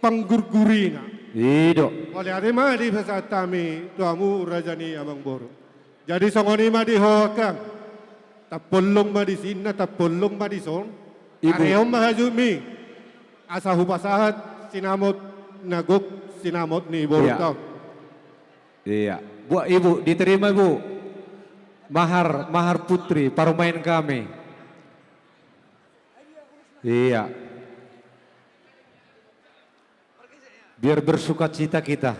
panggurgurina. I do. Mauliate ma dipasahat hami tu hamu raja ni amangboru. Jadi songon i ma di ho angkang. Tampollong ma di sinna, tampollong ma dison. I do. Arehon ma hajutmi. Asa hupasahat sinamot na gok, sinamot ni borunta on. Iya. Buat ibu, diterima ibu. Mahar, mahar putri, parumaen kami. Iya. Biar bersukacita kita.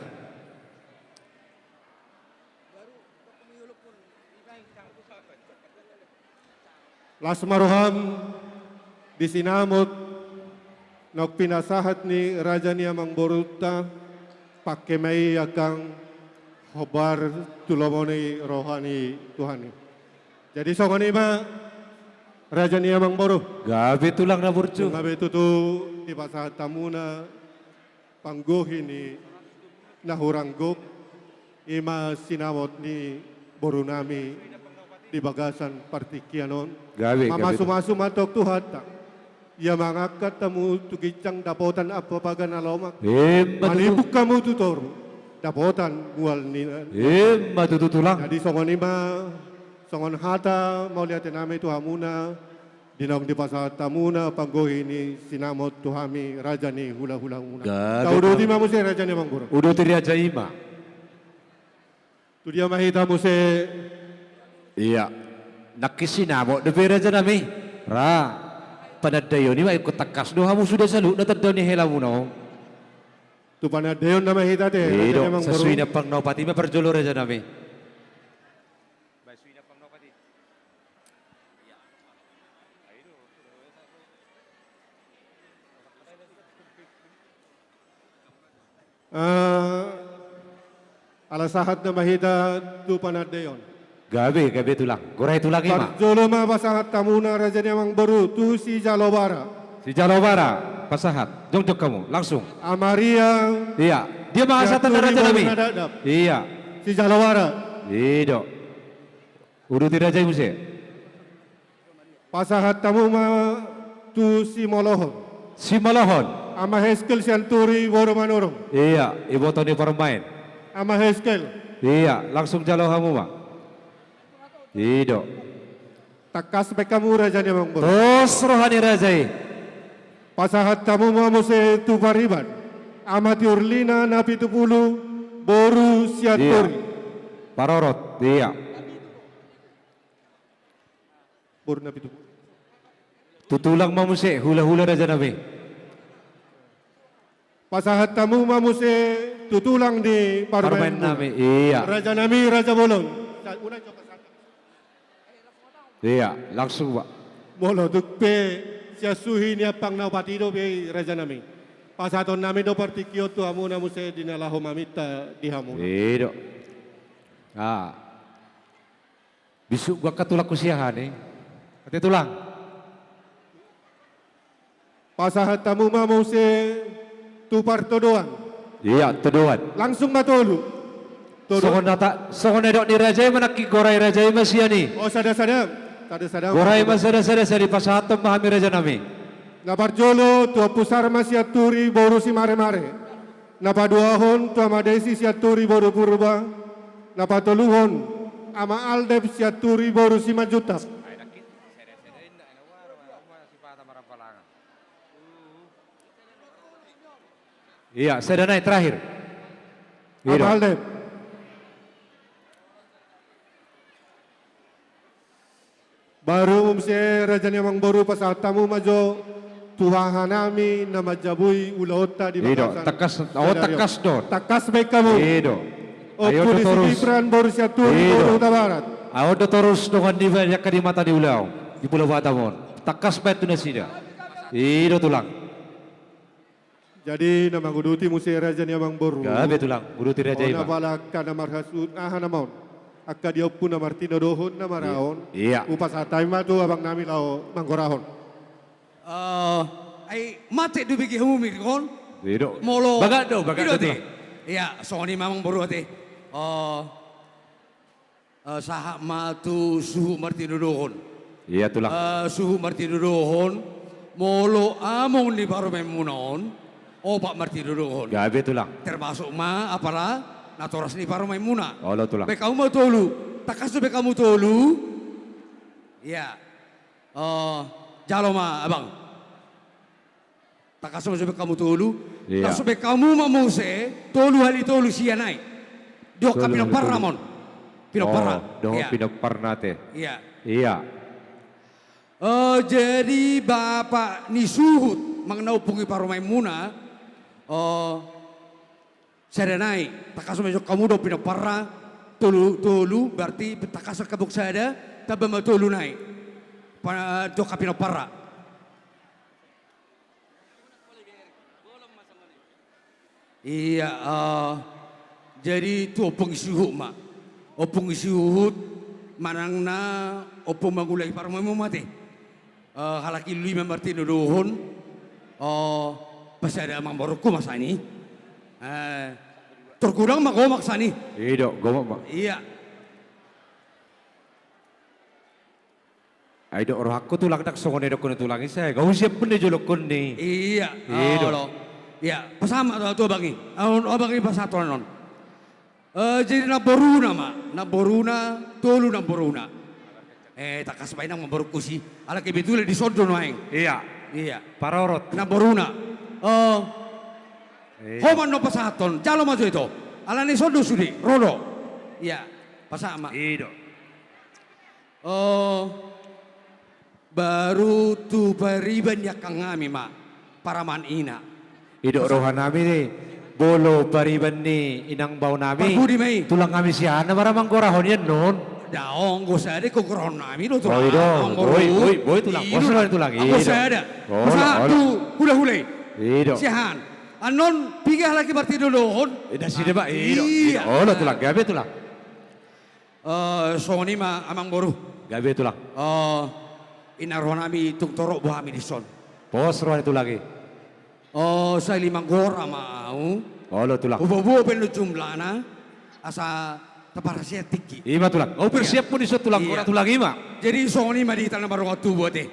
Las ma roham di sinamot naung pinasahat ni raja ni amangborunta, pangke ma i angkang hombar tu lomo ni roha ni Tuhan i. Jadi songon i ma raja ni amangboru. Gabe tulang na burju. Gabe tutu dipasahat hamuna panggohi ni na hurang gok, i ma sinamot ni borunami di bagasan partingkian on. Gabe, gabe. Mamasumasu ma antong Tuhanta. Ia mangangkat hamu tu ginjang dapotan ampa paga na lomak. Emma tutu. Manipung hamu tu toru dapotan mual ni. Emma tutu, Tulang. Jadi songon i ma, songon hata mauliatenami tu hamuna, di naung dipasahat hamuna panggohi ni sinamot tu hami raja ni hulahulamuna. Gabe. Tauduti ma muse raja ni amangboru. Uduti raja i ma. Tu dia ma hita muse? Ia. Nangkin sinamot dope rajanami. Ra. Panandaion i ma, ingkon tangkas do hamu suda saluhutna tanda ni helamuna on. Tu panandaion nama hita ate. I do, raja ni amangboru. Sasuhi ni ampang na opat i ma parjolo rajanami. Eh, ala sahat nama hita tu panandaion. Gabe, gabe Tulang. Gorai Tulang i ma. Parjolo ma pasahat hamuna raja ni amangboru tu sijalo bara. Sijalo bara, pasahat. Jongjong hamu, langsung. Amaria. Ia. Dia ma hasahatan rajanami. Ia. Sijalo bara. I do. Uduti raja i muse. Pasahat hamu ma tu simolohon. Simolohon. Ama Heskel Sianturi boru Manurung. Ia, iboto ni parumaen. Ama Heskel. Ia, langsung jalo hamu ma. I do. Tangkas baen hamu raja ni amangboru. Tos roha ni raja i. Pasahat hamu ma muse tu pariban. Ama Tiurlina Napitupulu boru Sianturi. Ia. Parorot, ia. Boru Napitupulu. Tu tulang ma muse, hulahula rajanami. Pasahat hamu ma muse tu tulang ni parumaennami. Parumaennami, ia. Rajanami, Raja Bolon. Sa-, unang jo pasahat. Ia, langsung, Pak. Molo tung pe sian suhi ni ampang na opat i dope, rajanami, pasahatonnami do partingkian tu hamuna muse di na laho maminta di hamuna. I do. Ah. Bisuk gua ka tulangku siahan i. Ate tulang. Pasahat hamu ma muse tu partodoan. Ia, todoan. Langsung ma tolu. Tolu. Songon na ta-, songon na didok ni raja i ma nangkin, gorai raja i ma sian i. O, sada-sada. Sada-sada. Gorai ma sada-sada, sai dipasahathon ma hami rajanami. Na parjolo tu Ompu Sarma Sianturi boru Simaremare. Na paduahon tu Ama Desi Sianturi boru Purba. Na patoluhon Ama Aldep Sianturi boru Simanjuntak. Ia, sada nai terakhir. Ama Aldep. Baru muse raja ni amangboru, pasahat hamu ma jo tu hahanami na manjabui ulaonta di bagasan. I do, tangkas, oh, tangkas do. Tangkas baen hamu. I do. Ompu ni si Gibran boru Sianturi boru Hutabarat. Ayo do torus dongan niba angka di mata ni ulaon di Pulo Batam on. Tangkas baen tu nasida. I do tulang. Jadi na manguduti muse raja ni amangboru. Gabe tulang, uduti raja i ma. Apala angka na marhasut, aha nama on? Angka di ompu na martinodohon na maraon. Ia. Hupasahat hami ma tu abangnami laho manggorahon. Eh, ai mate do bege hamu mirngon. I do. Molo. Bagak do, bagak do tulang. Ia, songon i ma amangboru ate. Eh, Eh, sahat ma tu suhut martinodohon. Ia tulang. Eh, suhut martinodohon, molo among ni parumaenmuna on, opat martinodohon. Gabe tulang. Termasuk ma apala natoras ni parumaenmuna. Olo tulang. Baen hamu ma tolu. Tangkas do baen hamu tolu. Ia. Eh, jalo ma abang. Tangkas ma jo baen hamu tolu. Ia. Langsung baen hamu ma muse tolu hali tolu sia nai. Dohot angka pinomparna ma on. Pinomparna. Oh, dohot pinomparna ate. Ia. Ia. Eh, jadi bapak ni suhut manang na ompung ni parumaenmuna, eh, sada nai. Tangkas ma jo hamu dohot pinomparna. Tolu, tolu, berarti tangkas angka boru sada, tamba ma tolu nai. Pa-, dohot angka pinomparna. Ia, eh, jadi tu ompung ni suhut ma. Ompung ni suhut manang na ompung mangula i parumaenmu ma ate. Eh, halak i lima martinodohon, eh, pasada amangborungku ma sian i. Eh, Tor godang ma gomak sani. I do, gomak ma. Iya. Ai do rohangku tulang, ndang songon i dokkon ni tulang i, sai gau siap pun di jolokkon ni. Iya. I do. Olo. Iya, pasahat ma tu abang i. Abang i pasahat on. Eh, jadi namboruna ma, namboruna, tolu namboruna. Eh, tangkas ma inang namborungku si. Ala kebetulan dison do nuaeng. Iya. Iya. Parorot. Namboruna. Eh, iya. Ho ma na pasahathon, jalo ma jo ito. Alani dison do sude, ro do. Iya. Pasahat ma. I do. Oh, baru tu pariban ni angkangnami ma, paraman ina. I do rohanami ni, molo pariban ni inang baonami. Parpudi ma i. Tulangnami sian na mara manggorahon i annon. Daong, anggo sada ingkon gorahonnami do tulang. Oh, i do. Boi, boi, boi tulang. Pos roha ni tulang i do. Anggo sada. Pasahat tu hulahula i. I do. Sian. Annon piga halak i martinodohon. Ida sida ma i do. Iya. Olo tulang, gabe tulang. Eh, songon i ma amangboru. Gabe tulang. Eh, ina rohanami tung torop do hami dison. Pos roha ni tulang i. Eh, sahali manggora ma au. Olo tulang. Huboaboa pe annon jumlahna asa taparhaseang tingki. I ma tulang. Au pe siap pun dison tulang, gora tulang i ma. Jadi songon i ma di hita na mardongan tubu ate.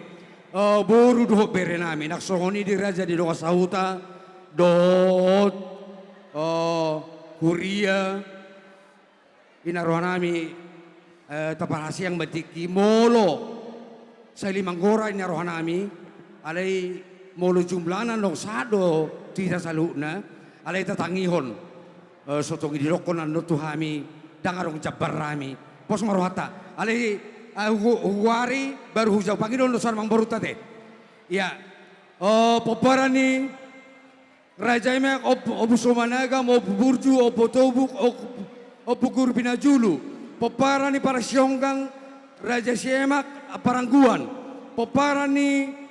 Eh, boru dohot berenami nang songon i di raja ni dongan sahuta dohot, eh, huria. Ina rohanami, eh, taparhaseang ma tingki molo sahali manggora ina rohanami, alai molo jumlahna annon sahat do tu hita saluhutna, alai tatangihon, eh, so tung i didokkon annon tu hami, ndang adong jambarnami. Pos ma rohanta. Alai, eh, hu-, huari baru hujalo pangidoan do sada amangborunta ate. Iya. Eh, pomparan ni Raja Emak, Ompu, Ompu Somanagam, Ompu Burju, Ompu Tobuk, Ompu, Ompu Guru Pinajulu. Pomparan ni Parasionggang, Raja Siemak, Parangguan. Pomparan ni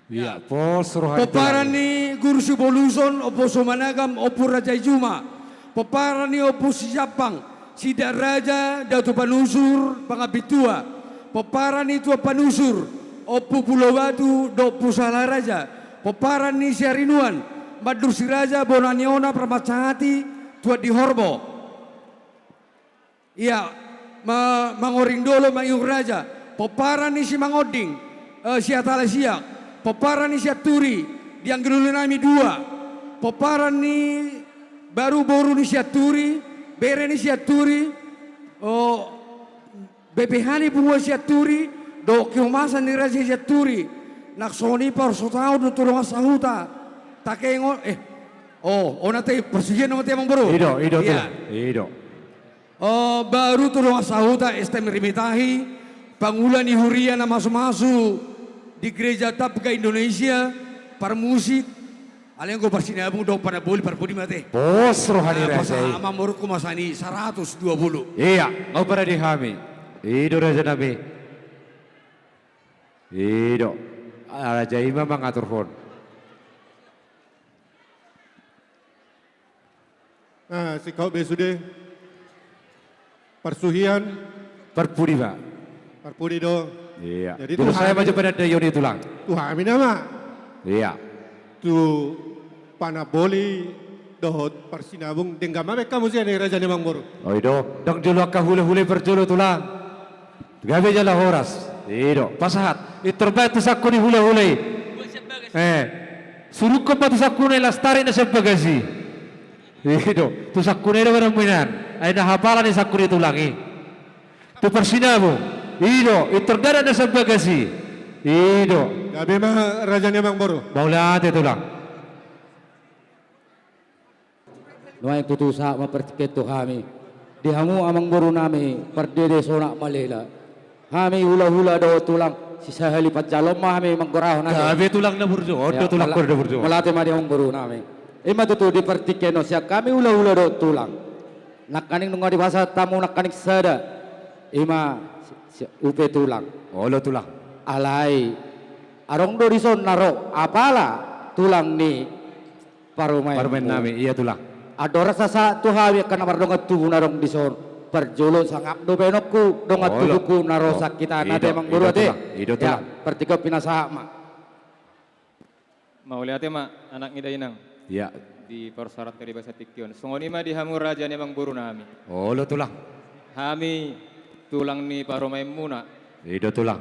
Iya, pos roha ni tulang. Pomparan ni Guru Siboluson, Ompu Somanagam, Ompu Raja Ijuma. Pomparan ni Ompu Sijampang, Sidang Raja, Datu Panusur, Pangambing Tua. Pomparan ni Tuan Panusur, Ompu Pulo Batu, dohot Ompu Sala Raja. Pomparan ni Siarinuan, Mandur Siraja, Bona ni Ona, Parmansahati, Tuan di Horbo. Iya, ma-, Mangoring Dolo, Mangihut Raja. Pomparan ni Simangonding, eh, Siatala Siak. Pomparan ni Sianturi, di anggi lolonami dua. Pomparan ni baru boru ni Sianturi, bere ni Sianturi, oh, B P H ni punguan Sianturi, dohot kehumasan ni raja Sianturi. Nang songon i parsautan do tu dongan sahuta. Takengon, eh, oh, on ate, parsuhian nama ate amangboru. I do, i do, iya. Tulang. I do. Oh, baru tu dongan sahuta S T M Rimitahi, pangula ni huria na masumasu di Gereja Tabga Indonesia, parmusik, alai anggo parsinabung dohot panamboli, parpudi ma ate. Pos roha ni raja i. Pasahat ma amangborungku ma sahali saratus dua pulu. Iya, nga parade hami. I do rajanami. I do. Raja i ma mangaturhon. Nah, singkop be sude. Parsuhian. Parpudi ma. Parpudi do. Iya. Jadi tu hami, ma jo pada dayo ni tulang. Tu hami nama. Iya. Tu panamboli dohot parsinabung denggan ma baen hamu sian i raja ni amangboru. Oh, i do. Ndang jolo angka hulahula i parjolo tulang. Gabe jala horas. I do. Pasahat. Intor baen tu sangku ni hulahula i. Eh. Surukkon ma tu sangkuna i las tarik na sian bagas i. I do. Tu sangkuna i do badan mu inan. Ai na hapala ni sangku ni tulang i. Tu parsinabung. I do. Intor dadat na sian bagas i. I do. Gabe ma raja ni amangboru. Mauliate tulang. Nuaeng tutu sahat ma partingkian tu hami. Di hamu amangborunami, pardede sonak malela. Hami hulahula dohot tulang, sisahali panjaloon ma hami manggorahon ate. Gabe tulang na burju, on do tulang, na burju. Mauliate ma di amangborunami. I ma tutu di partingkian on sian hami hulahula dohot tulang. Nangkaning nunga dipasahat hamu nangkaning sada. I ma si, si, upa tulang. Olo tulang. Alai. Adong do dison na ro, apala tulang ni parumaen. Parumaennami, iya tulang. Andorang sahat tu hami angka na mardongan tubu na adong dison. Parjolo sangap do baenonku, dongan tubungku na ro sian hita na ate amangboru ate. I do tulang. Partingkian pinasahat ma. Mauliate ma, anak ni dainang. Ia. Di parsarat kali basa tingki on. Songon i ma di hamu raja ni amangboru nami. Olo tulang. Hami tulang ni parumaenmuna. I do tulang.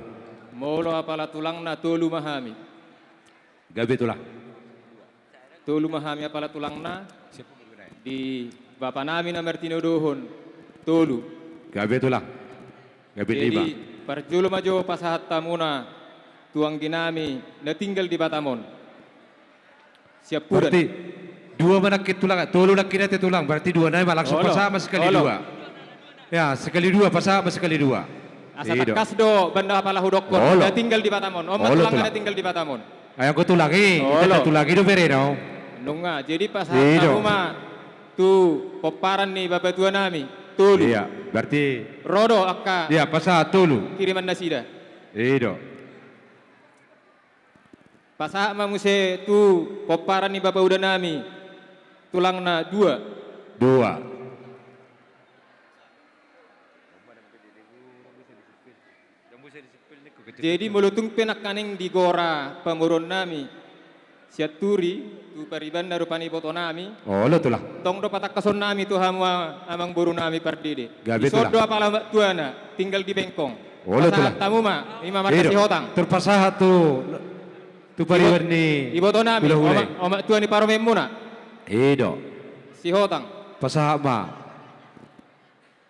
Molo apala tulangna tolu ma hami. Gabe tulang. Tolu ma hami apala tulangna. Di bapa nami na martinodohon. Tolu. Gabe tulang. Gabe lima. Jadi, parjolo ma jo pasahat hamuna tu anggi nami na tinggal di Batam on. Siampudan. Berarti dua ma nangkin tulang, tolu nangkin ate tulang, berarti dua nai ma langsung. Olo. Pasahat ma sekali dua. Ya, sekali dua, pasahat ma sekali dua. Asa tangkas do banda apala hudokkon, na tinggal di Batam on. On ma tulang na tinggal di Batam on. Ai anggo tulang i, ita tulang i do berena. Nunga, jadi pasahat hamu ma tu pomparan ni bapa tua nami, tolu. Ia, berarti ro do angka, ia, pasahat tolu. Kiriman nasida. I do. Pasahat ma muse tu pomparan ni bapa uda nami, tulangna dua. Dua. Jadi molo tung pe nangkaning di gora pamoruon nami, Sianturi, tu paribanna rupani iboto nami. Olo tulang. Tong do patangkason nami tu hamu amangboru nami pardede. Gabe tulang. Di son do apala omak tuana, tinggal di Bengkong. Olo tulang. Pasahat hamu ma, i ma marga Sihotang. Terpasahat tu, tu pariban ni iboto nami, omak, omak tua ni parumaenmuna. I do. Sihotang. Pasahat ma.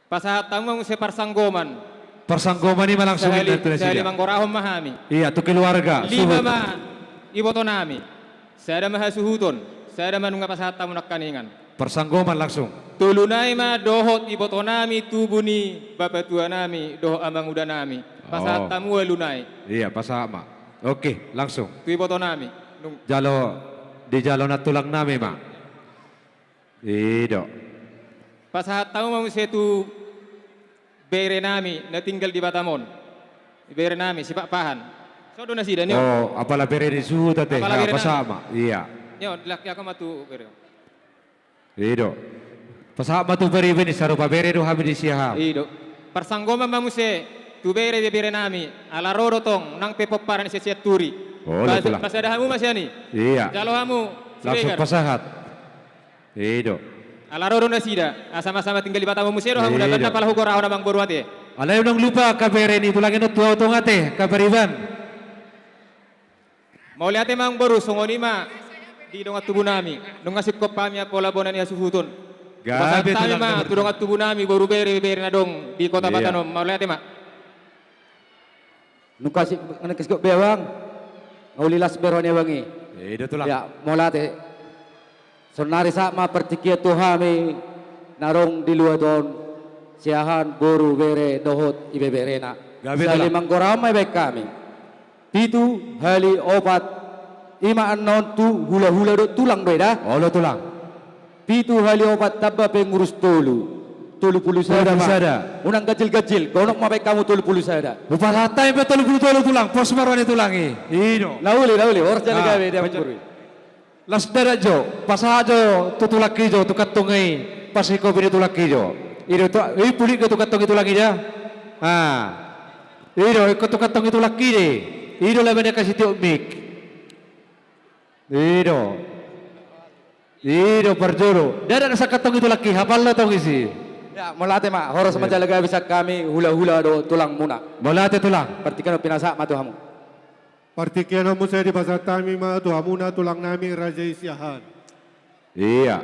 Pasahat hamu ma muse parsanggoman. Parsanggoman i ma langsung. Sahali, sahali manggorahon ma hami. Ia, tu keluarga, suhut. Lima ma iboto nami. Sada ma hasuhuton. Sada ma nunga pasahat hamu nangkaningan. Parsanggoman langsung. Tolu nai ma dohot iboto nami, tubu ni bapa tua nami dohot amanguda nami. Pasahat hamu ualu nai. Ia, pasahat ma. Oke, langsung. Tu iboto nami. Jalo, dijalo nantulang nami ma. I do. Pasahat hamu ma muse tu bere nami na tinggal di Batam on. Bere nami, Sipakpahan. Son do nasida, ni on. Oh, apala bere ni suhut ate. Apala bere nami. Pasahat ma. Ia. Ni on, dilak-, dilak ma tu bere. I do. Pasahat ma tu bere, bere ni sarupa bere do hami di Siahaan. I do. Parsanggoman ma muse tu bere, bere nami. Ala ro do tong, nang pe pomparan ni Sianturi. Olo tulang. Pasada hamu ma sian i. Ia. Jalo hamu. Langsung pasahat. I do. Ala ro do nasida, asa ma sama tinggal di Batam on muse do hamu, na banda apala hugorahon amangboru ate. Alai unang lupa angka bere ni tulang i on tu ahu tong ate, angka pariban. Mauliate ma amangboru, songon i ma di dongan tubu nami, nunga singkop hami apala bona ni hasuhuton. Gabe tulang. Pasahat hami ma tu dongan tubu nami, boru bere, bere na adong di kota Batam on, mauliate ma. Nunga si-, nunga singkop be abang. Nga uli las be roha ni abang i. I do tulang. Ia, mauliate. Saonnari sahat ma partingkian tu hami na adong di luat on, Siahaan, boru, bere dohot ibeberena. Gabe tulang. Sahali manggorahon ma dibaen hami. Pitu hali opat, i ma annon tu hulahula dohot tulang do i da. Olo tulang. Pitu hali opat tamba pengurus tolu. Tolu pulu sada ma. Tolu pulu sada. Unang ganjil-ganjil, gonok ma baen hamu tolu pulu sada. Hupasahat hami pe tolu pulu tolu tulang, pos ma roha ni tulang i. I do. Na uli, na uli, horas jala gabe di amangboru i. Las darat jo, pasahat jo tu tulang i jo, tu kantong i, pasikopi ni tulang i jo. I do tu, i pulik do tu kantong i tulang i da. Ah. I do, ingkon tu kantong i tulang i de. I do labe na kasitiop mik. I do. I do parjolo. Darat do sian kantong i tulang i, hapal do tong isi. Ia, mauliate ma, horas ma jala gabe sian hami, hulahula dohot tulangmuna. Mauliate tulang. Partingkian on pinasahat ma tu hamu. Partingkian on muse dipasahat hami ma tu hamuna tulang nami raja i Siahaan. Ia.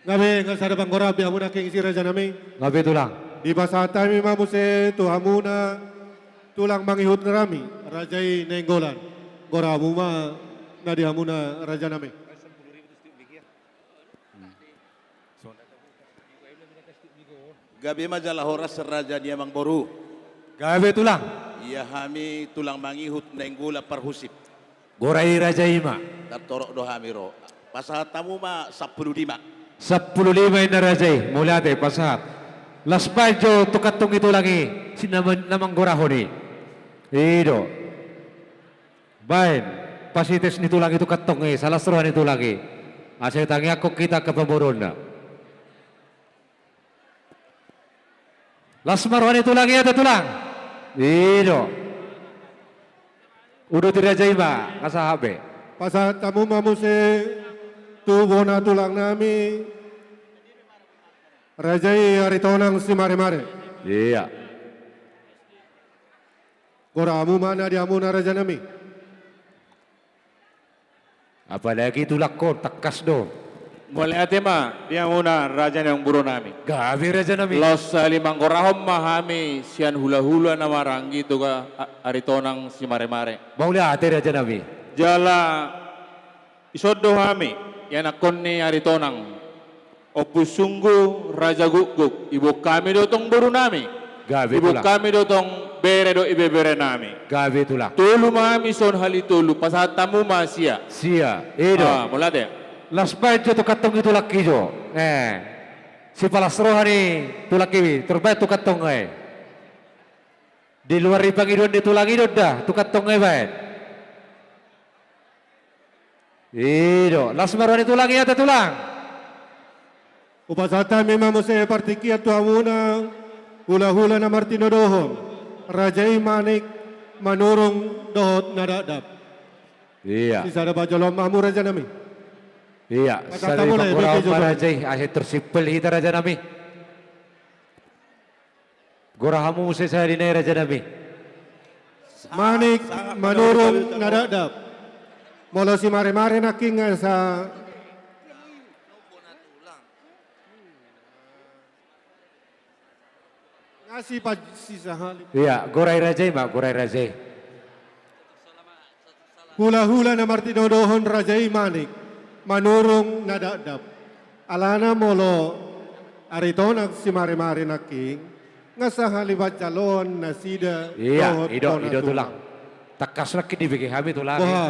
Gabe, nga sada panggora be hamuna nangkin isi raja nami. Gabe tulang. Dipasahat hami ma muse tu hamuna tulang mangihut nami, raja i Nainggolan. Gora hamu ma na di hamuna raja nami. Gabe ma jala horas raja ni amangboru. Gabe tulang. Ia hami tulang mangihut Nainggolan parhusip. Gora i raja i ma. Tartorop do hami ro. Pasahat hamu ma sampulu lima. Sampulu lima inna raja i, mauliate, pasahat. Las baen jo tu kantong i tulang i, si na man-, na manggorahon i. I do. Baen, pasites ni tulang i tu kantong i, salas roha ni tulang i. Asa itangiangkon hita angka pamoruonna. Las ma roha ni tulang i ate tulang. I do. Uduti raja i ma, nga sahat be. Pasahat hamu ma muse tu bona tulang nami, raja i Aritonang Simaremare. Iya. Gora hamu ma na di hamuna raja nami. Apalagi tulangkon, tangkas do. Mauliate ma di hamuna raja ni amangboru nami. Gabe raja nami. Laos sahali manggorahon ma hami sian hulahula na marhaha i tu Aritonang Simaremare. Mauliate raja nami. Jala dison do hami ianakhon ni Aritonang. Ompu Sunggu, Raja Gukguk, iboan hami do tong boru nami. Gabe tulang. Iboan hami do tong bere dohot ibebere nami. Gabe tulang. Tolu ma hami songon hali tolu, pasahat hamu ma sia. Sia, i do. Ah, mauliate. Las baen jo tu kantong i tulang i jo. Eh. Sipalas roha ni tulang i, tarbaen tu kantong i. Di luar ni pangidoan ni tulang i do da, tu kantong i baen. I do, las ma roha ni tulang i, ate tulang. Hupasahat hami ma muse partingkian tu hamuna, hulahula na martinodohon, raja i Manik, Manurung, dohot Nadapdap. Iya. Sisada parjaloon ma hamu raja nami. Iya, pasahat hamu ma raja i, asa tersimpel hita raja nami. Gora hamu muse sahali nai raja nami. Manik, Manurung, Nadapdap. Molo Simaremare nangkin nga sa. Nga si pa-, si sahali. Iya, gora i raja i ma, gora i raja i. Hulahula na martinodohon raja i Manik, Manurung, Nadapdap. Alana molo Aritonang Simaremare nangkin, nga sahali parjaloon nasida. Iya, dohot i do, i do tulang. Tangkas nangkin dibege hami tulang. Boha.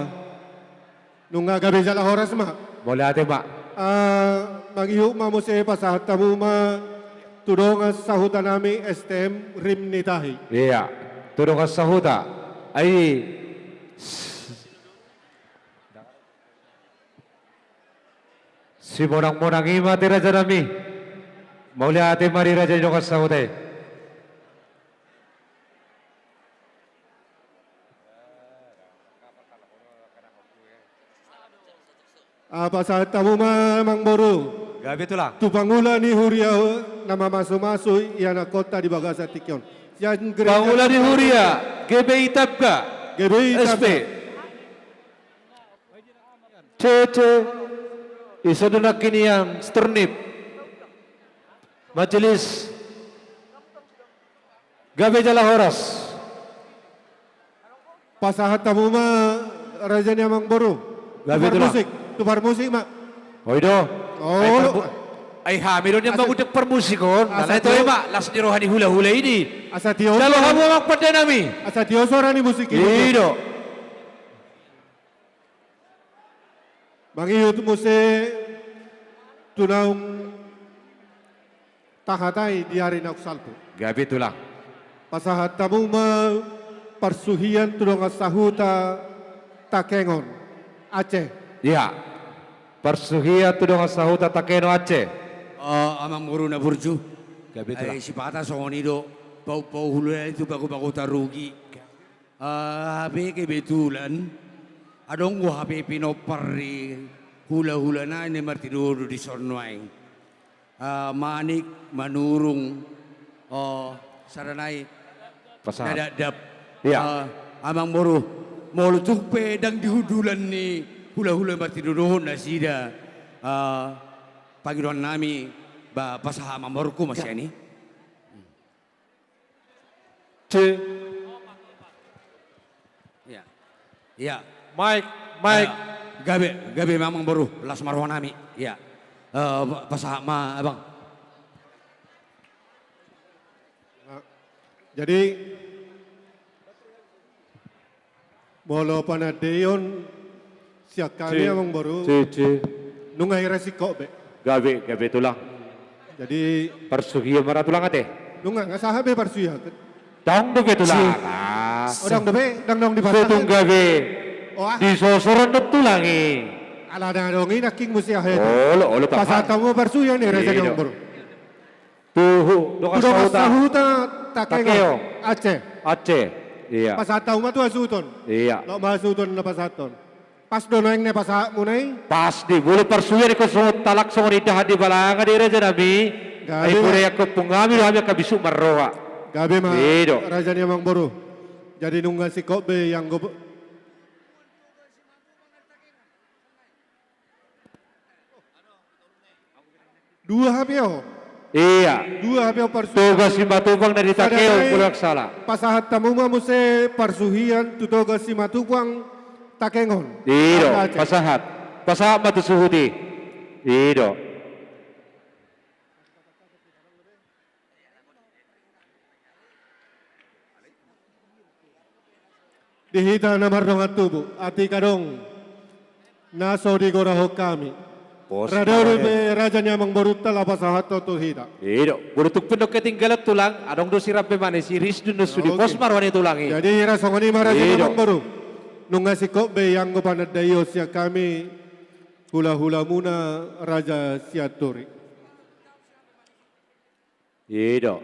Nunga gabe jala horas ma. Mauliate ma. Ah, mangihut ma muse pasahat hamu ma tu dongan sahuta nami S T M Rim ni Tahi. Iya, tu dongan sahuta. Ai. Simonang-monang i ma ate raja nami. Mauliate ma di raja ni dongan sahuta i. Ah, pasahat hamu ma amangboru. Gabe tulang. Tu pangula ni huria na mamasumasu ianakhonta di bagasan tingki on. Sian gereja. Pangula ni huria, G B I Tabga. G B I Tabga. S P. C C. Dison do nangkin ian Sternip. Majelis. Gabe jala horas. Pasahat hamu ma raja ni amangboru. Gabe tulang. Tu parmusik, tu parmusik ma. Oi do. Oh. Ai parmu-, ai hami do nian mangundang parmusik on. Asa tio. Alai toe ma las ni roha ni hulahula i. Asa tio. Jalo hamu amang pande nami. Asa tio suara ni musik i. I do. Mangihut muse tu naung tahatai di ari naung salpu. Gabe tulang. Pasahat hamu ma parsuhian tu dongan sahuta Takengon, Aceh. Iya. Parsuhian tu dongan sahuta Takengon, Aceh. Eh, amangboru na burju. Gabe tulang. Ai sipata songon i do, pau-pau hulahula i tu bago-bago tarugi. Ah, hape kebetulan adong do hape pinompar ni hulahula nai na martinodohon dison nuaeng. Ah, Manik, Manurung, oh, sada nai. Pasahat. Nadapdap. Iya. Ah, amangboru, molo tung pe ndang di hundulan ni hulahula martinodohon nasida, ah, pangidoan nami, ba, pasahat amangborungku ma sian i. C. Iya. Iya. Mike, Mike. Iya. Gabe, gabe ma amangboru, las ma roha nami. Iya. Eh, pa-, pasahat ma abang. Nah, jadi, molo panandaion sian hami amangboru. Nunga hira singkop be. Gabe, gabe tulang. Jadi parsuhian ma ra tulang ate. Nunga, nga sahat be parsuhian. Ndang dope tulang. Oh, ndang dope, ndang, ndang dipasahat. Tung gabe. Oh, ah. Disosoron do tulang i. Ala na adong i nangkin muse aha i. Olo, olo, pasahat hamu parsuhian ni raja ni amangboru. Tu dongan sahuta Takengon. Takengon. Aceh. Aceh. Iya. Pasahat hamu ma tu hasuhuton. Iya. Laho ma hasuhuton na pasahathon. Pas do nuaeng na pasahatmuna i? Pas do, molo parsuhian ingkon songon talak songon indahan ni balanga do i raja nami. Gabe ma. Ai molo i angka ompung nami do hami angka bisuk marroha. Gabe ma. I do. Raja ni amangboru. Jadi nunga singkop be i anggo Dua hape on. Ia. Dua hape on parsuhian. Toga Simatupang na di Tangehon, molo ndang salah. Pasahat hamu ma muse parsuhian tu Toga Simatupang Tangehon. I do, pasahat. Pasahat ma tu suhut i. I do. Di hita na mardongan tubu, atik adong na so digorahon hami. Pos. Rade do be raja ni amangborunta laho pasahathon tu hita. I do, molo tung pe ndang ketinggalan tulang, adong do sirambe manis i, ris do nunga sude. Oke. Pos ma roha ni tulang i. Jadi hira songon i ma raja ni amangboru. I do. Nunga singkop be i anggo panandaion sian hami hulahulamuna Raja Sianturi. I do.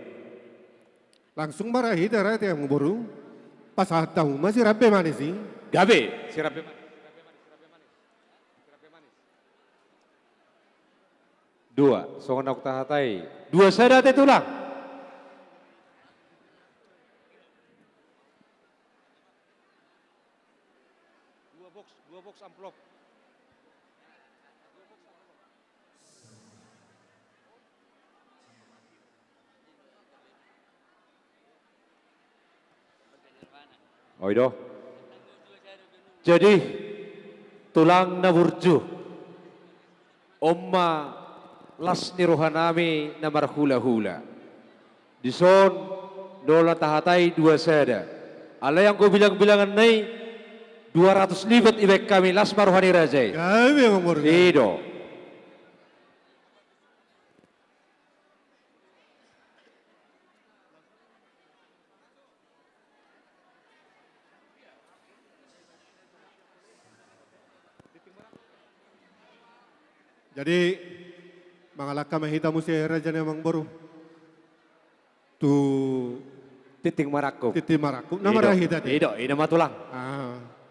Langsung ma hita raja ni amangboru. Pasahat hamu ma sirambe manis i. Gabe, sirambe manis. Dua, songon na hutahatai. Dua sada ate tulang. Dua box, dua box amplop. Oi do. Jadi, tulang na burju. On ma las ni rohanami na marhulahula. Dison, do na tahatai dua sada. Alai anggo bilangbilanganna i, dua ratus lipat ibaen hami, las ma roha ni raja i. Gabe ma murga. I do. Jadi, mangalangka ma hita muse raja ni amangboru. Tu tintin marangkup. Tintin marangkup. Na marhite. I do, i do ma tulang. Ah.